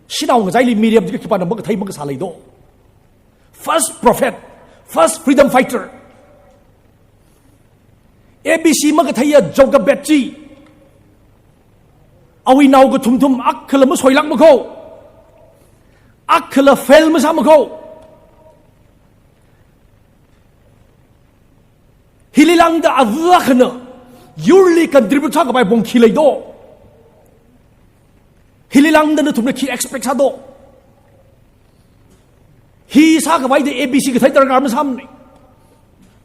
shanao ngachaili Miriam chi khipāna makathei makasā lei do. First prophet, first freedom fighter. A B C makatheiya Jochebed chi, awui nao kathumthum akhala masoilākma kho, akhala fail masāma kho. Hili lāngda ava akhana yurli contribute sākapai apong khi lei do? Hili lāngda nathumna khi expect sā do? Hi sākhavai da A B C kathei darkar masāmana.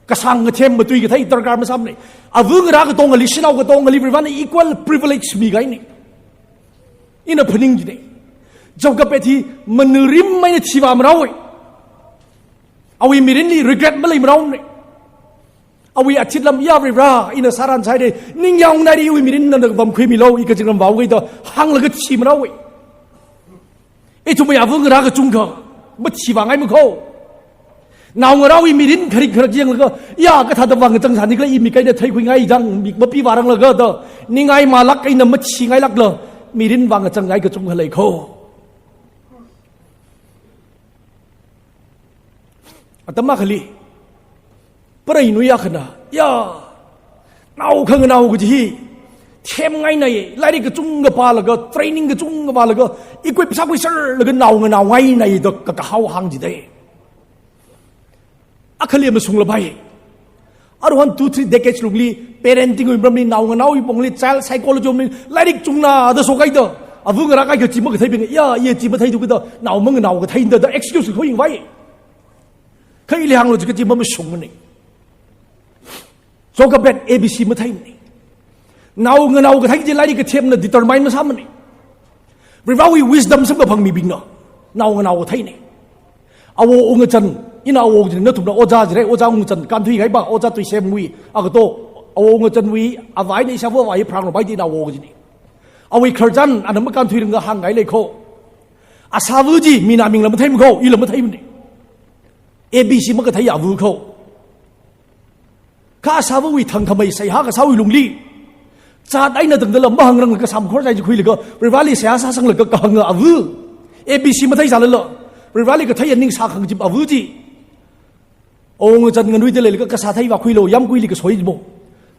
Kasāng kathem matui kathei darkar masāmana. Avangarā katongali, shanao katongali Varivarāna equal privilege mikahaina. Ina phaning jina. Jochebed hi manurim eina thivāmarao. Awui mirinli regret maleimaraona. Awui athit lam, ya Varivarā, ina sāran sāhaira, ningyāng naira iwui mirin nana vāmkhuimilu, i kazingram vāuga da hānglaga thimarao. Ithumwui avangarā kachungkha mathivāngaima kho. Naongarāwui mirin kharik kharak yanglaga, ya kathāda vāngachang sāni khala i mik eina theikhuingai jang, mik mapivāranglaga da, ningai malāk eina mathingailākla, mirin vāngachangngai kachungkha lei kho. Atam akhali, preinuiya akhana, ya, nao khanganao kaji hi themngainai, lairik kachungkha pālaga, training kachungkha vālaga, equip sākhuiserlaga nao nganaongainai da ka, kahao hāng jidai. Akhali amashunglapai. Aruihon two, three decades lungli, parenting wui maramli, nao nganaowui pongli, child psychology wui maramli, lairik chungna da shokhaida, avangarā kaikha chi makatheibing, ya, ya chi matheidu kada, nao manganao katheida da excuse khuiyingvai. Kha ili hānglu jiakha chi mamashungmana. Jochebed A B C matheimana. Nao nganao kathei chi lairik kathemna determine masāmana. Varivarawui wisdom samkaphangmibingna nao nganao katheina. Awo Wungachan, ina awo kajina, nathumna ojā jira, ojā Wungachan, kānthuikahai ba, ojā Tuisemwui agato, awo Wungachanwui avā eina ishāvā avā hi pharāngarumpai da ina awo kajina. Awui khararchan ana makānthuiranga hāngkahai lei kho. Ashāva chi mina mingla matheimana kho, ila matheimana. A B C makathei ava kho. Kha ashāvawui thangkhamei seihā kasāwui lungli, chat eina tangdala mahāngranglaga samkhor chai chi khuilaga, Varivarali seihā sāsanglaga kahanga ava, A B C matheisālala, Varivarali kathei aning sākhangachip ava chi, Wungachan nganuida leilaga kasā thei vākhuilo, yāmguili kasoi mo.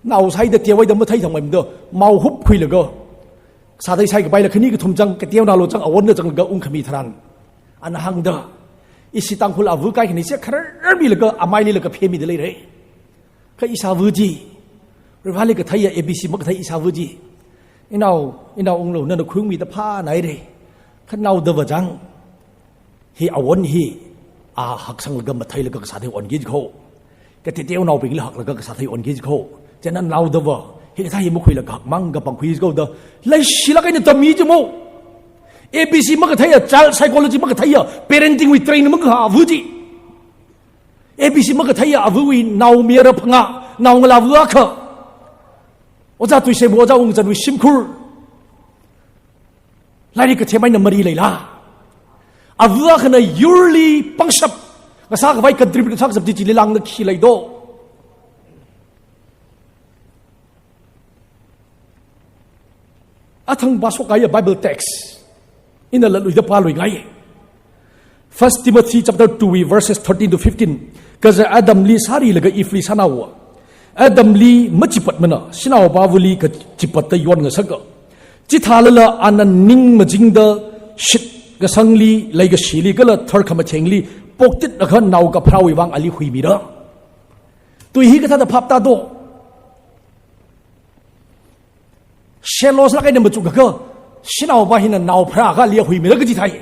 Nao sāhaida teohaida matheithangmeida, maohup khuilaga, sāthei sai kapaila khani kathum chang, kateonao lo chang, awonna changlaga ungkhami tharan, ana hāngda, ishi Tangkhul ava kaikhana chi khararmilaga, amailila kaphemida leira. Kha ishāva chi, Varivarali katheiya A B C makathei ishāva chi, inao, inao unglo, nana khuiungmida phānaira. Kha naodava chang, hi awon hi, a haksanglaga matheilaga kasā thei onki kho. Kateonaobingla haklaga kasā thei onki kho. Chieina naodava, hikathā hi makhuilaga hakmang kapangkhui kho da, leishilāk eina tammi chi mo. A B C makatheiya, child psychology makatheiya, parenting wui train makahā ava chi. A B C makatheiya avawui nao mayara phangā, naongalāva akha, ojā Tuisemwui, ojā Wungachanwui shimkhur, lairik kathem eina mari leila? Ava akhana yurli pangshap ngasākhavai, contribute ngasākashap chi chili lāngda khi lei do? Athang pāshokkahaiya Bible text ina latluida pāluingai. First Timothy chapter two wui verses thirteen to fifteen. Kaja Adamli sārilaga Eveli sānaowa. Adamli machipatmana, shanaopāvali kachipatta yonngasaka. Chithālala ana ning majingda shitkasangli, leikashili kala tharkhamathengli poktitlaga nao kapharāwui vang ali huimira. Tui hi kathāda phap tādo? Shallow sālāk eina machukakha, shanaopā hina nao pharākha ali huimira kaji thai.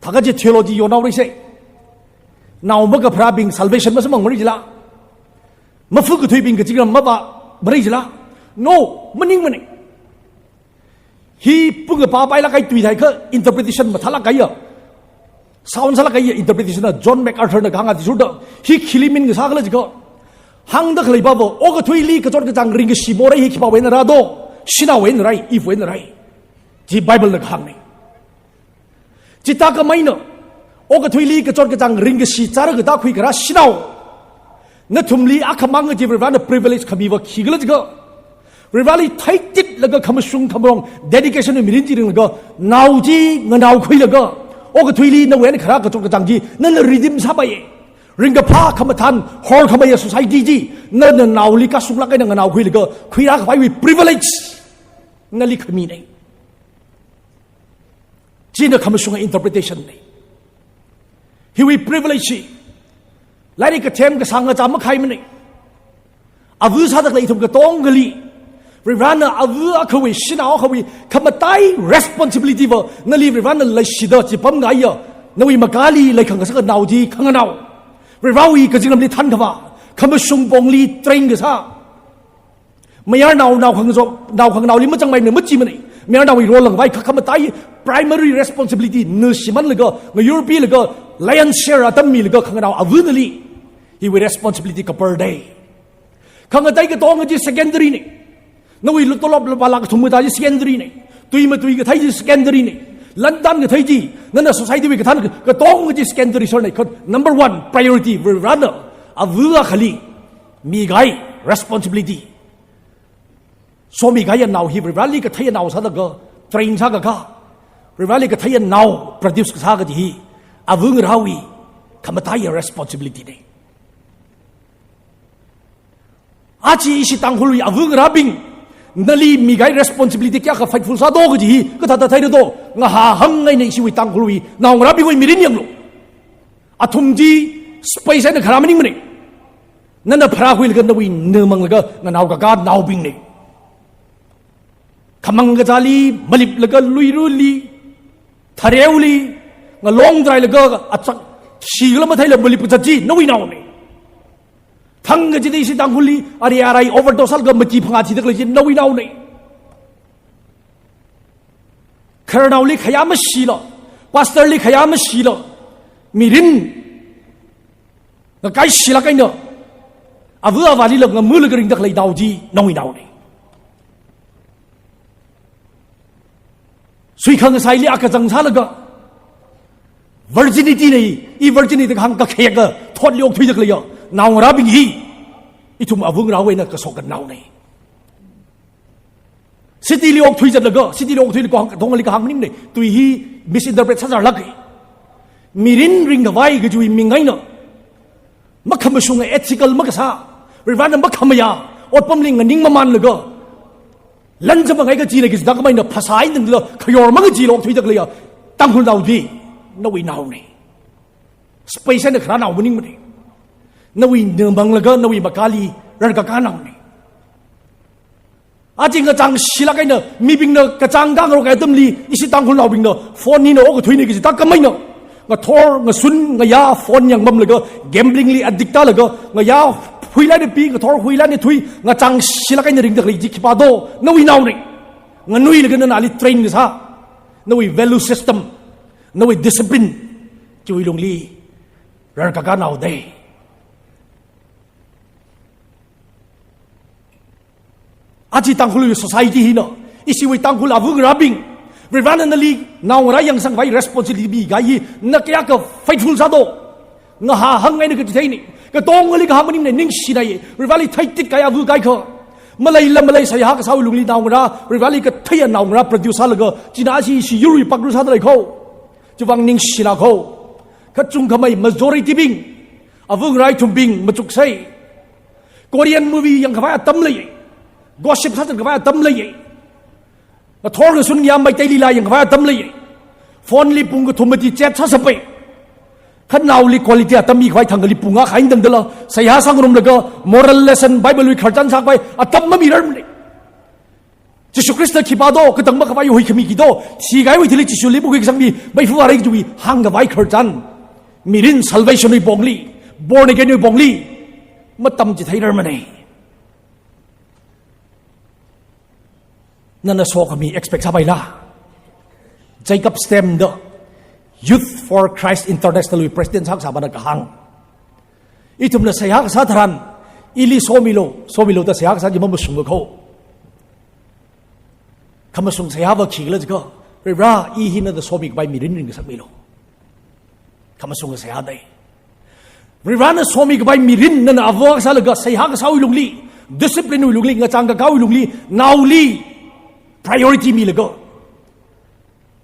Thākha chi theology yonao rai se. Nao makapharābing salvation masamphang marai jila? Mafu kathuibing kazingram mavā marai jila? No, maningmana. Hi pung kapā pailāk kahai tui thai kha interpretation mathālāk kahaiya, sound sālāk kahaiya interpretation na John MacArthur na kahāng athishurda, hi khili min kasā khala jiakha, hāngda khalei pāva, okathuili kachot kachāng ringkashi morei hi khipāwui eina rādo? Shanaowui eina rai, Evewui eina rai. Chi Bible na kahāngna. Chithākhameina, okathuili kachot kachāng ringkashi chara katā khuikharā shanao, nathumli akhamang kaji Varivarana privilege khamiva khikhala jiakha, Varivarali theititlaga khamashung khamarong dedication wui mirin chi ringlaga, nao chi nganaokhuilaga, okathuili nawui eina kharā kachot kachāng chi nana redeem sāpai. Ringkaphā khamathān horkhameiya society chi, nana naoli kashunglāk eina nganaokhuilaga khuirākhavaiwui privilege nali khamina. China khamashunga interpretation na. Hiwui privilege hi lairik kathem kasāng achā makhaimana. Ava sāda khalei ithum katongali, Varivarana ava akhawui, shanao akhawui khamataiya responsibility va nali Varivarana leishida chipamngaiya, nawui makali leikhang kasā nao chi khanganao, Varivarawui kazingramli thankhavā, khamashung pongli train kasā. Mayarnao, nao khangazop, nao khanganaoli machangmei machimana. Mayarnaowui role langvai kha khamataiya primary responsibility na shimānlaga, ngayurpilaga, lion's share atam milaga khanganao ava nali hiwui responsibility kapar dei. Khangatei katonga chi secondary na. Nawui lu tolop lupā lakh kathum kathā chi secondary na. Tui matui kathei chi secondary na. Lantan kathei chi, nana society wui kathān katonga chi secondary sar na. Kha number one priority Varivarana ava akhali mikahai responsibility. Somikahaiya nao hi Varivarali katheiya nao sālaga train sākakā, Varivarali katheiya nao produce kasā kaji hi avangarāwui khamataiya responsibility na. Aja ishi Tangkhulwui avangarābing, nali mikahai responsibility kayākha faithful sādo kaji hi kathāda theira do? Ngahā hāngngaina, ishiwui Tangkhulwui naongarābingwui mirin yanglu. Athum chi space eina kharā maningmana. Nana pharākhuilaga nawui na manglaga nganaokakā naobing na. Khamang kazāli maliplaga luiruli, thareoli, ngalong drailaga achak shikhala matheila malip kazat chi nawui nao na. Thang kachida ishi Tangkhulli, ari arai overdose sālaga mati phangā thida khalei chi nawui naonei. Khararnaoli khayā mashilo, pastorli khayā mashilo, mirin ngakaishilāk eina, ava avālila ngamulaga ringda khalei nao chi nawui naonei. Suikhang saili akachang sālaga, virginity nei, i virginity kahāng kakhayāka thotli okthuida khaleiya naongarābing hi, ithum avangarāwui eina kashok khanao nei. Cityli okthui zatlaga, cityli okthui kahāng, katongali kahāng maningnei, tui hi misinterpret sāzarlāka. Mirin ringkhavai kajiwui ming eina makhamashunga ethical makasā, Varivarāna makhamayā otpamli nganing mamānlaga, lan zamangai kachi lei kachida khamei eina phasā eina tangda khayor mangachila okthuida khaleiya Tangkhulnao chi nawui naonei. Space eina kharā nao maningmanei. Nawui ningmanglaga nawui makāli rarkakā naonei. Aja ngachangshilāk eina mibingna kachāng kangarok atamli ishi Tangkhulnaobingna phone hina okathuinei kachida khamei eina ngathor ngasun ngayā phone yangpamlaga, gambling li addict tālaga, ngayā huila eina pi, ngathor huila eina thui, ngachangshilāk eina ringda khalei chi khipā do? Nawui naonei. Nganuilaga nana ali train kasā, nawui value system, nawui discipline chiwui lungli rarkakā nao dei. Aja Tangkhulwui society hina, ishiwui Tangkhul avangarābing, Varivarāna nali naongarā yangsangkhavai responsibility mikahai hi na kayākha faithful sā do? Ngahā hāngngaina kachi theinei. Katongali kahāng maningnei, ningshinai. Varivarāli theitit kahai ava kaikha, maleila malei seihā kasāwui lungli naongarā, Varivarāli katheiya naongarā produce sālaga, china ashi ishi yurwui pakru sāda lei kho. Chiwuivang ningshilāk kho. Kachungkhamei majority bing, avangarā ithumbing machuksei. Korean movie yangkhavai atam lei. Gossip sāzangkhavai atam lei. Ngathor ngasun ngayā Meitei lila yangkhavai atam lei. Phone li pung kathum mati chat sāsāpai. Kha naoli quality atam mikhavai thangkhali pung akha eina tangdala seihā sāngarumlaga, moral lesson, Bible wui khararchan sākhavai atam mamirarmanei. Jishu Khrista khipā do, katang makhavai huikhami khi do, thikahaiwui thili Jishuli makhuikasang mi meifa vāra kajiwui hāngkhavai khararchan, mirin salvation wui pongli, born again wui pongli matamchitheirarmanei. Nana sokhami expect sāpaila? Jacob Stem da Youth for Christ International wui president sākasā pana kahāng, ithumna seihā kasā tharan, ili somilo, somilo da seihā kasā chi mamashunga kho. Khamashung seihāva khikhala jiakha, Varivarā, i hina da somikhavai mirin ringkasakmilo. Khamashunga seihā dei. Varivarāna somikhavai mirin nana ava kasālaga, seihā kasāwui lungli, discipline wui lungli, ngachang kakāwui lungli, naoli priority milaga,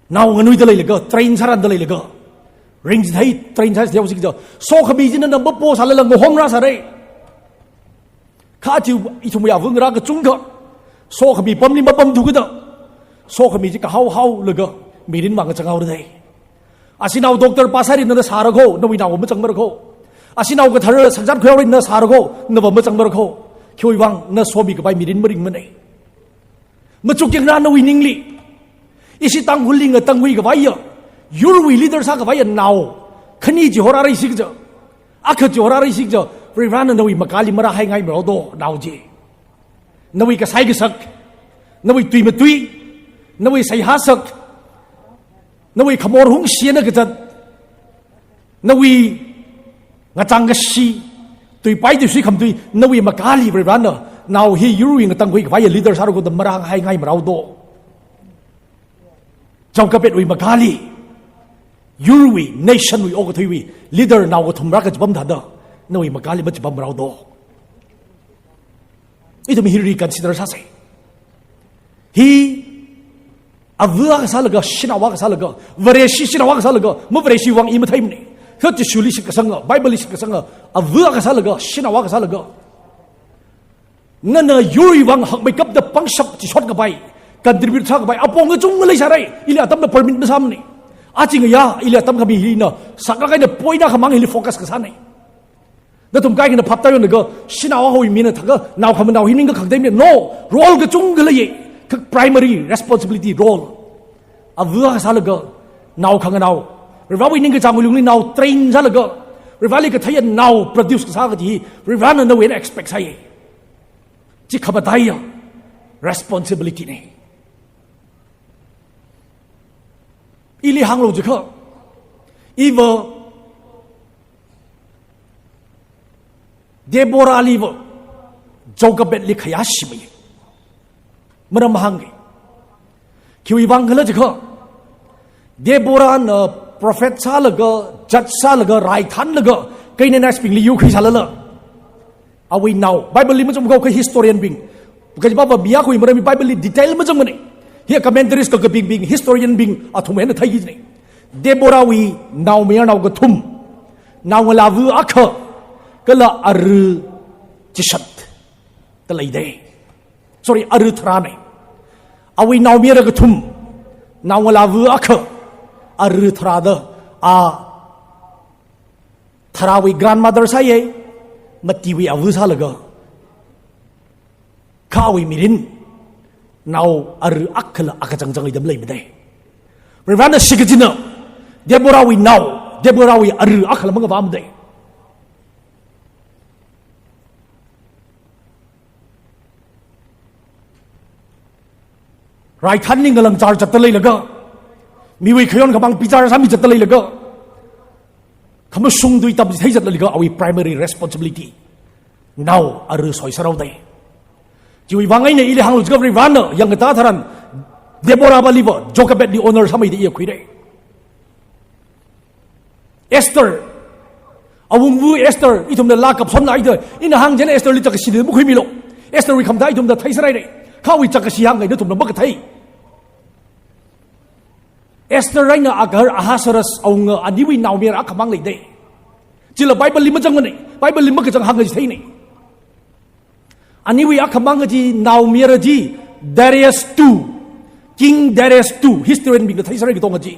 nao nganuida leilaga, train sāranda leilaga, ringchithei, train sāchithei haosi kaja, sokhami chi nana mapo sālala ngahomrāsāra. Kha aja ithumwui avangarā kachungkha sokhami pamli mapamthu kajida, sokhami chi kahao haolaga mirin mangachang haora dei. Ashinao doctor pastor ri nana sāra kho, nawui naova machangmara kho. Ashinao kathara sakzat khuihaora nana sāra kho, nava machangmara kho. Khiwuivang? Na somikhavai mirin maringmanei. Machuk yangra nawui ningli. Ishi Tangkhulli ngatangkhuikhavaiya, yurwui leader sākhavaiya nao khani chihorāra ishi kaja, akha chihorāra ishi kaja, Varivarāna nawui makāli marāhaingaimara do nao chi. Nawui kasai kasak, nawui tui matui, nawui seihā sak, nawui khamor hungshina kazat, nawui ngachang kashi, tuipai tuisui khamtui, nawui makāli Varivarāna nao hi yurwui ngatangkhuikhavaiya leader sāra kho da marāhaingaimara do. Jaokapetwui makāli, yurwui, nation wui, okathuiwui leader nao kathum rākachipam thāda, nawui makāli machipamra do. Ithum hi reconsider sāsei. Hi ava akha sālaga, shanao akha sālaga, Vareshi shanao akha sālaga, ma Vareshiwui vang i matheimanei. Kha Jishuli shitkasanga, Bible li shitkasanga, ava akha sālaga, shanao akha sālaga, nana yurwui vang hakmeikapta pangshap chishot kapai, contribute sākapai apong kachungkha leisāra. Ili atamna permit masāmanei. Aja ngayā, ili atam khami hina, saklāk eina point akhamang hili focus kasānei. Nathum kaikhana phaptā yonlaga, shanao akhawui mina thākha, nao khamanao hi ningkakhangatei mi. No, role kachungkha leiya. Kha primary responsibility role, ava akha sālaga, nao khanganao, Varivarawui ningkachāngwui lungli nao train sālaga, Vareli katheiya nao produce kasā kaji hi Varena nawui eina expect sāi. Chi khamataiya responsibility na. Ili hānglu jiakha, iva Deborahliva Jochebedli khayāshimei. Maram hāngga. Khiwui vang khala jiakha, Deborahna prophet sālaga, judge sālaga, raithanlaga, Canaanitesbingli yur khuisālala, awui nao, Bibleli mazangkahai historianbing, kajipava mi akhawui maramli Bibleli detail mazangmana. Hiya commentaries kakabingbing, historianbing athumna theikajina. Deborahwui naomayarnao kathum, naongalāva akha, kala ara chishat da leida. Sorry, ara tharāna. Awui naomayara kathum, naongalāva akha, ara tharāda, a tharāwui grandmother sāya, matiwui ava sālaga, kha awui mirin, nao ara akhala akachang chang idam leimada. Varena shikajina, Deborahwui nao, Deborahwui ara akhala mangavāmada. Raithanli ngalangchar zatda leilaga, miwui khayon khamāng bichar sāmi zatda leilaga, khamashung tui tamchithei zatda leilaga, awui primary responsibility, nao ara soisāhaoda. Chiwui vang eina ili hānglu jiakha Varena yangkatā tharan, Deborahvaliva Jochebedli honor sāmeida iya khuira. Esther, awungva Esther, ithumna laa kapsonlaga, ina hāngchina Estherli chākashi makhuimilu. Estherwui khamathā ithumna theisāhaira. Kha awui chākashi hāngkahai nathumna makathei. Esther eina Agar, Ahasuerus awunga aniwui naomayara akhamāng leida. Chila Bibleli mazangmana, Bibleli makachang hāngkaji theina. Aniwui akhamāng kaji naomayara chi Darius two, King Darius two, historianbingna theisārai katonga chi.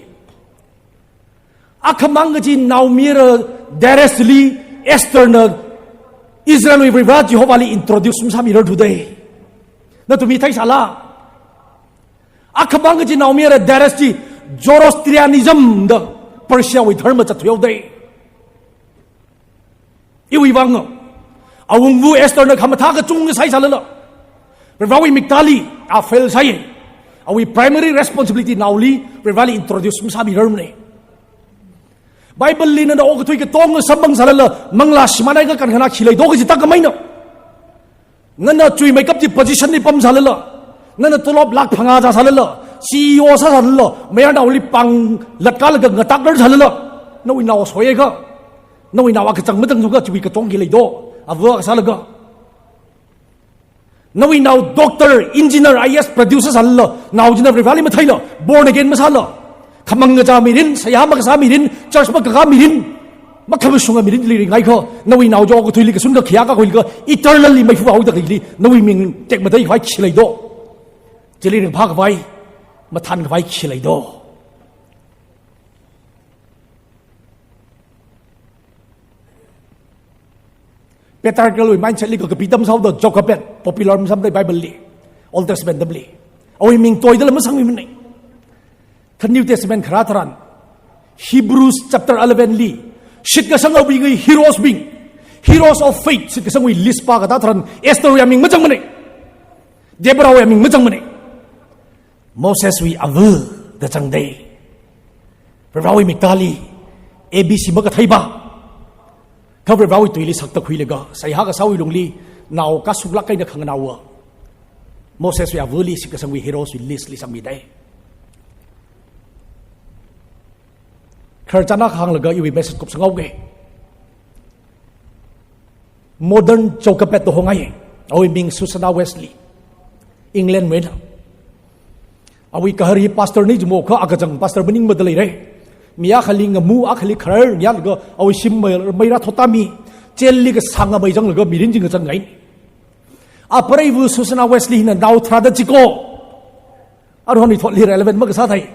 Akhamāng kaji naomayara Dariusli Estherna Israelwui Vare Jehovahli introduce masāmirar thuda. Nathumli theisāla? Akhamāng kaji naomayara Darius chi Zoroastrianism da Persiawui dharma zatthuihaoda. Iwui vang, awungva Estherna khamathā kachungkha sāsālala, Varewui miktāli a fail sāya. Awui primary responsibility naoli Vareli introduce masāmirarmana. Bibleli nana okathui katonga samphangsālala, manglā shimānhai kakankhana khi leido kaji tākhameina. Nana chuimeikap chi positionli pamsālala, nana tolop lakh phangā zāsālala, C E O sāsālala, mayarnaoli pānglatkālaga ngataknarsālala, nawui nao soiakha, nawui nao akachang matang thuakha chiwui katong khi leido, ava kasālaga. Nawui nao doctor, engineer, I A S produce sālala, nao china Vareli matheila, born again masāla, khamang kazā mirin, seihā makasā mirin, church makakā mirin, makhamashunga mirinli ringhaiakha, nawui nao chi okathuili kashun kakhiya kakhuilaga, eternally meifa haoda khalei, nawui ming tekmateikhavai khi leido. Chili ringphākhavai, mathānkhavai khi leido. Patriarchalwui mindsetli kakapi atam sāhaoda Jochebed, popular masāmada Bibleli, Old Testamentli. Awui ming toidala masangmimana. Kha New Testament kharā tharan, Hebrews chapter elevenli, shitkasangabingwui heroesbing, heroes of faith, shitkasangwui list pākatā tharan, Estherwui aming mazangmana. Deborahwui aming mazangmana. Moseswui ava da zangda. Varewui miktāli A B C makatheipa, kha Varewui tuili sakta khuilaga, seihā kasāwui lungli, nao kasuklāk eina khanganaowa Moseswui avali shitkasangwui heroeswui listli sangmida. Khararchan akha hānglaga iwui message kupsanghaoga. Modern Jochebed da hongai. Awui ming Susanna Wesley, England wui eina. Awui kahar hi pastor na jimo kha akachang pastor maningmada leira. Mi akhali ngamu, akhali kharar niyalaga awui shim mai, meira thotami, jailli kasāng amei zanglaga mirin chi ngazangngai. Apreiva Susanna Wesley hina nao tharāda chiko, aruihon thotli relevant makasā thai,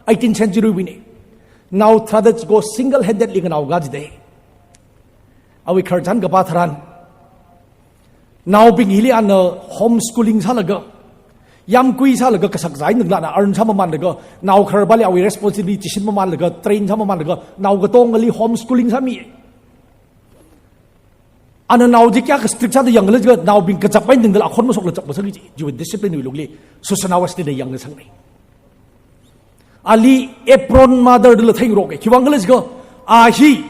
eighteenth centurywuina. Nao tharāda chiko single handedly nganao kajida. Awui khararchan kapā tharan, naobing hili ana homeschooling sālaga, yāmkui sālaga, kasak zai ningla ana earn sāmamanlaga, nao khararpali awui responsibility chishin mamanlaga, train sāmamanlaga, nao katongali homeschooling sāmi. Ana nao chi kayākha strict sāda yangkhala jiakha naobing kachap eina tangdala akhon mashoklaga chap masāki kaji, chiwui discipline wui lungli Susanna Wesley na yangngasaknei. Ali apron mother dala theingarokei. Khiwuivang khala jiakha, a hi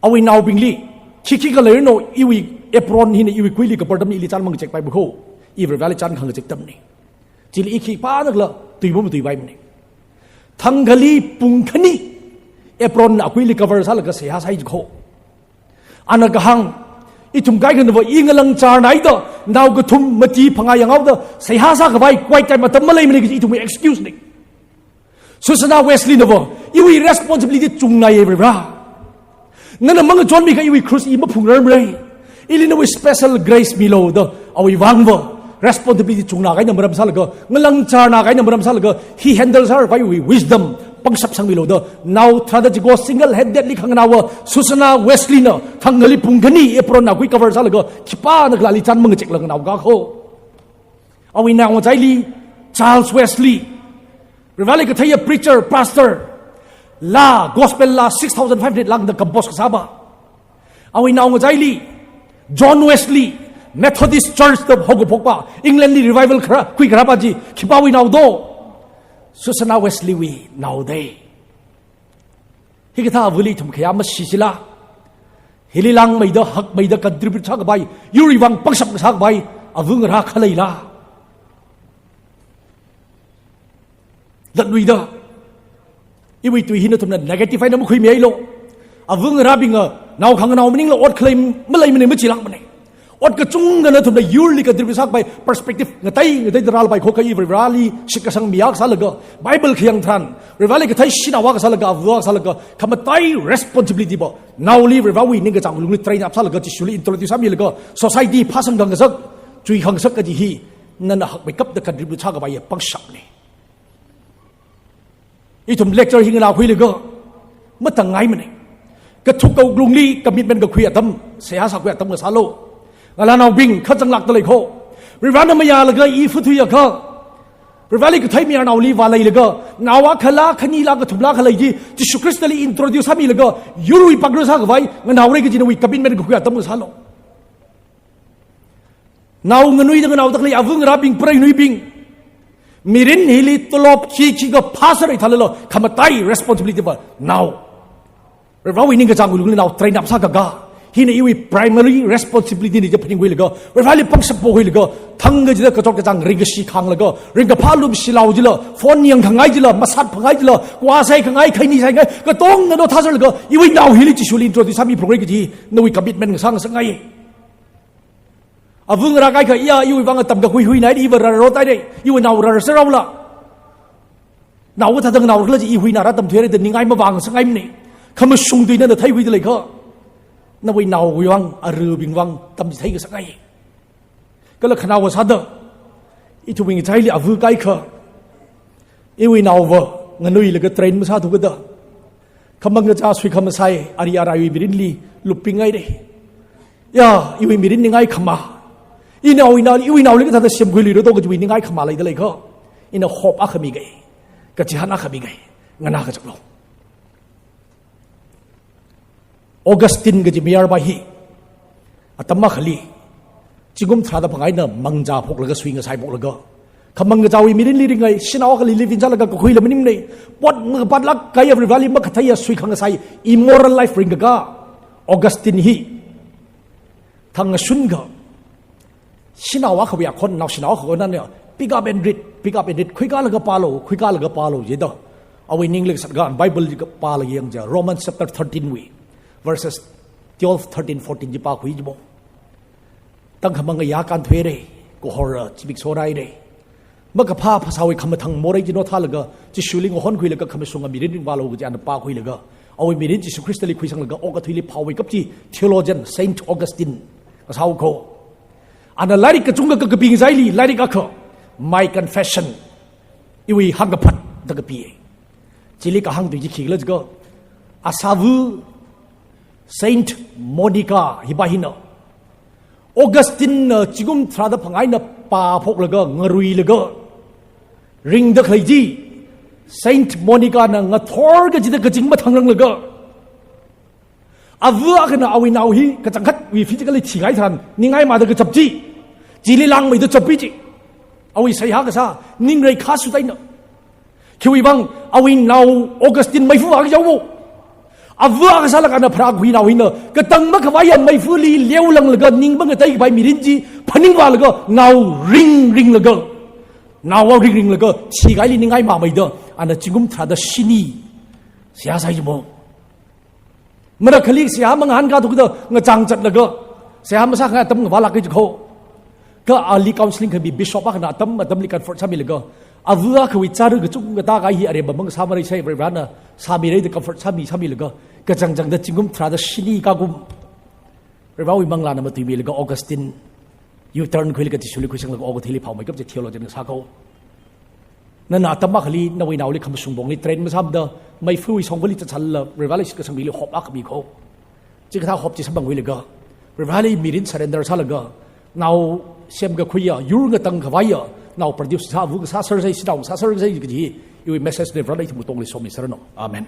awui naobingli, khikhi khalei no, iwui apron hina iwui kuili kapar atamli ili chān mangachekpai bu kho, i Varivarāli chān khangachek atamnei. Chili i khipānakhala tui bu matui paimanei. Thangkhali pung khani apron na kuili cover sālaga seihā sāi ji kho. Ana kahāng, ithum kaikhanava i ngalang char naida, nao kathum mati phangā yanghaoda seihā sākhavai quiet time atam maleimanei kaji ithumwui excuse nei. Susanna Wesley nava, iwui responsibility chungnaiya Varivarā. Nana mangachonmi akha iwui cross i maphungrarmarei. Ili nawui special grace milu da, awui vangva responsibility chungnā kahaina maram sālaga, ngalang charnā kahaina maram sālaga, hi handle sākhavaiwui wisdom pangshap sangmilu da, nao tharāda chiko single handedly khanganaowa Susanna Wesley na thangkhali pung khani apron na kui cover sālaga, khipānakhala ali chān mangachekla nganao ka kho. Awui naongachaili Charles Wesley, Varivarāli katheiya preacher, pastor, laa, gospel laa six thousand five hundred lāngda compose kasāpa. Awui naongachaili John Wesley, Methodist Church da haokaphokpa, England li revival kharā, khuikharāpa chi khipāwui nao do? Susanna Wesley wui nao dei. Hikathā avali ithum khayā mashishila, hili langmeida, hakmeida contribute sākhavai, yurwui vang pangshap sākhavai ava ngarā khaleila? Latluida, iwui tui hina ithumna negative eina makhuimihailu. Ava ngarābingna nao khanganao maningla ot khalei maleimanei, machilākmanei. Ot kachungkhana ithumna yurli contribute sākhavai perspective ngatei ngateida rālapai kho. Kha i Varivarāli shitkasang mi akha sālaga, Bible khayang tharan, Varivarāli kathei shanao akha sālaga, ava akha sālaga, khamatai responsibility va naoli Varivarāwui ningkachāng lungli train up sālaga, Jishuli introduce sāmilaga, society phāsang khangasak, chui khangasak kaji hi nana hakmeikapta contribute sākhavaiya pangshapnei. Ithum lecture hi nganākhuilaga matangngai manei. Kathuk kawuk lungli commitment kakhui atam, seihā sākhui atam ngasālu. Ngalānaobing kha zanglākda lei kho. Varivarāna mayālaga i phathuiakha, Varivarāli kathei mayarnaoli vāleilaga, nao akhala, khanila, kathumla khalei chi Jishu Khristali introduce sāmilaga, yurwui pāngrar sākhavai nganaorei kaji nawui commitment kakhui atam ngasālu. Nao nganuida nganaoda khalei ava ngarābing, preinuibing, mirin hili tolop khi khi kaphā sārei thālala, khamatai responsibility va nao, Varivarāwui ningkachāng lungli nao train up sākaka, hina iwui primary responsibility nei da phaningkhuilaga, Varivarāli pangshap pokhuilaga, thang kachida kachot kachāng ringkashi khānglaga, ringkaphā lumshilao jila, phone yangkhangai jila, masat phangai jila, kua sai khangai, khaini sai khangai, katongna no thāzarlaga, iwui nao hili Jishuli introduce sāmi phalungrei kaji nawui commitment ngasā ngasakngai. Ava ngarā kaikha, iya, iwui vang atam kakhui huinai, iva rarot ai dei, iwui nao rarsāraola, nao kathāda nganao khala chi i huinara, tamthuirei da ningai mavāngasakngaimanei. Khamashung tui nana theikhuida lei kha, nawui naowui vang, aruibing vang tamchithei ngasakngai. Kala khanaowa sāda, ithumwui ngachaili ava kaikha, iwui naova nganuilaga train masāthu kada, khamang kachā suikhamasai, ari araiwui mirinli lupingngai dei. Ya, iwui mirin ningai khama, inao, inao, iwui naoli kathāda semkhuiluira do kajiwui ningai khama leida lei kha, ina hope akha migei, kachihān akha migei, nganā kachaklu. Augustine kaji mayarpa hi, atam akhali, zingkum tharāda phangā eina mangachā phoklaga, sui ngasai phoklaga, khamang kachāwui mirinli ringngai, shanao akhali living sālaga kakhuila maningmanei, pot ngapātlāk kahai Varivarāli makatheiya sui khangasai, immoral life ringkaka, Augustine hi, thang ngashun kha, shanao akhawui akhon, naoshinao akha nana, pick up and read, pick up and read, khuikalaga pālu, khuikalaga pālu jida, awui ningli kasat kha, Bible chi kapālaga yangja, Romans chapter thirteen wui, verses twelve, thirteen, fourteen chi pākhui jimo. Tangkhamang ngayā kānthuirei, kahor zimik sorairei. Makaphā phasāwui khamathang morei chi no thālaga, Jishuli ngahonkhuilaga khamashunga mirin ringvālu kaji ana pākhuilaga, awui mirin Jishu Khristali khuisanglaga okathuili phāwui kap chi theologian Saint Augustine ngasāu kho. Ana lairik kachungkha kakaping zaili, lairik akha, My Confession, iwui hāngkaphat da kapi. Chili kahāng tui chi khikhala jiakha, asāva Saint Monica hipa hina, Augustine na zingkum tharāda phangā eina pāphoklaga, ngaruilaga, ringda khalei chi, Saint Monica na ngathor kachida kazing mathangranglaga, Ava akhana awui nao hi kachangkhatwui physically thikahai tharan, ningai māda kachap chi, chili langmeida chappi chi. Awui seihā kasā, ningrei khasuta eina. Khiwui vang, awui nao Augustine meifa vākayao. Ava kasālāk eina pharākhui nao hina, katang makhavaiya meifali leolanglaga, ning mangatei kapai mirin chi phaningvālaga, nao ringringlaga, naowa ringringlaga, thikahaili ningai māmeida, ana zingkum tharāda shini seihā sāi jimo. Marakhali seihā mangahānkathuda ngachang zatlaga, seihā masākhangai atam ngavālāka jikho. Kha ali counseling khami bishop akhana atam atamli comfort sāmilaga, ava akhawui chara kachungkha tākahai hi aremma mang sāmara sai, Varivarana sāmira da comfort sāmi sāmilaga, kachangchangda zingkum tharāda shini kakum, Varivarawui manglāna matuimilaga Augustine U-turn khuilaga Jishuli khuisanglaga okathuili phāomeikap chi theologian sākho. Nana atam akhali nawui naoli khamashung pongli train masāmada, meifawui shongfali zatsālala, Varivarali shitkasang mili hope akha mikho. Chikathā hope chi samphangkhuilaga, Varivarali mirin surrender sālaga, nao semkakhuiya, yur ngatangkhavaiya nao produce sā, ava kasā sāsei, shanao sāsei kaji hi iwui message na. Varivarana ithum katongli somisāranu. Amen.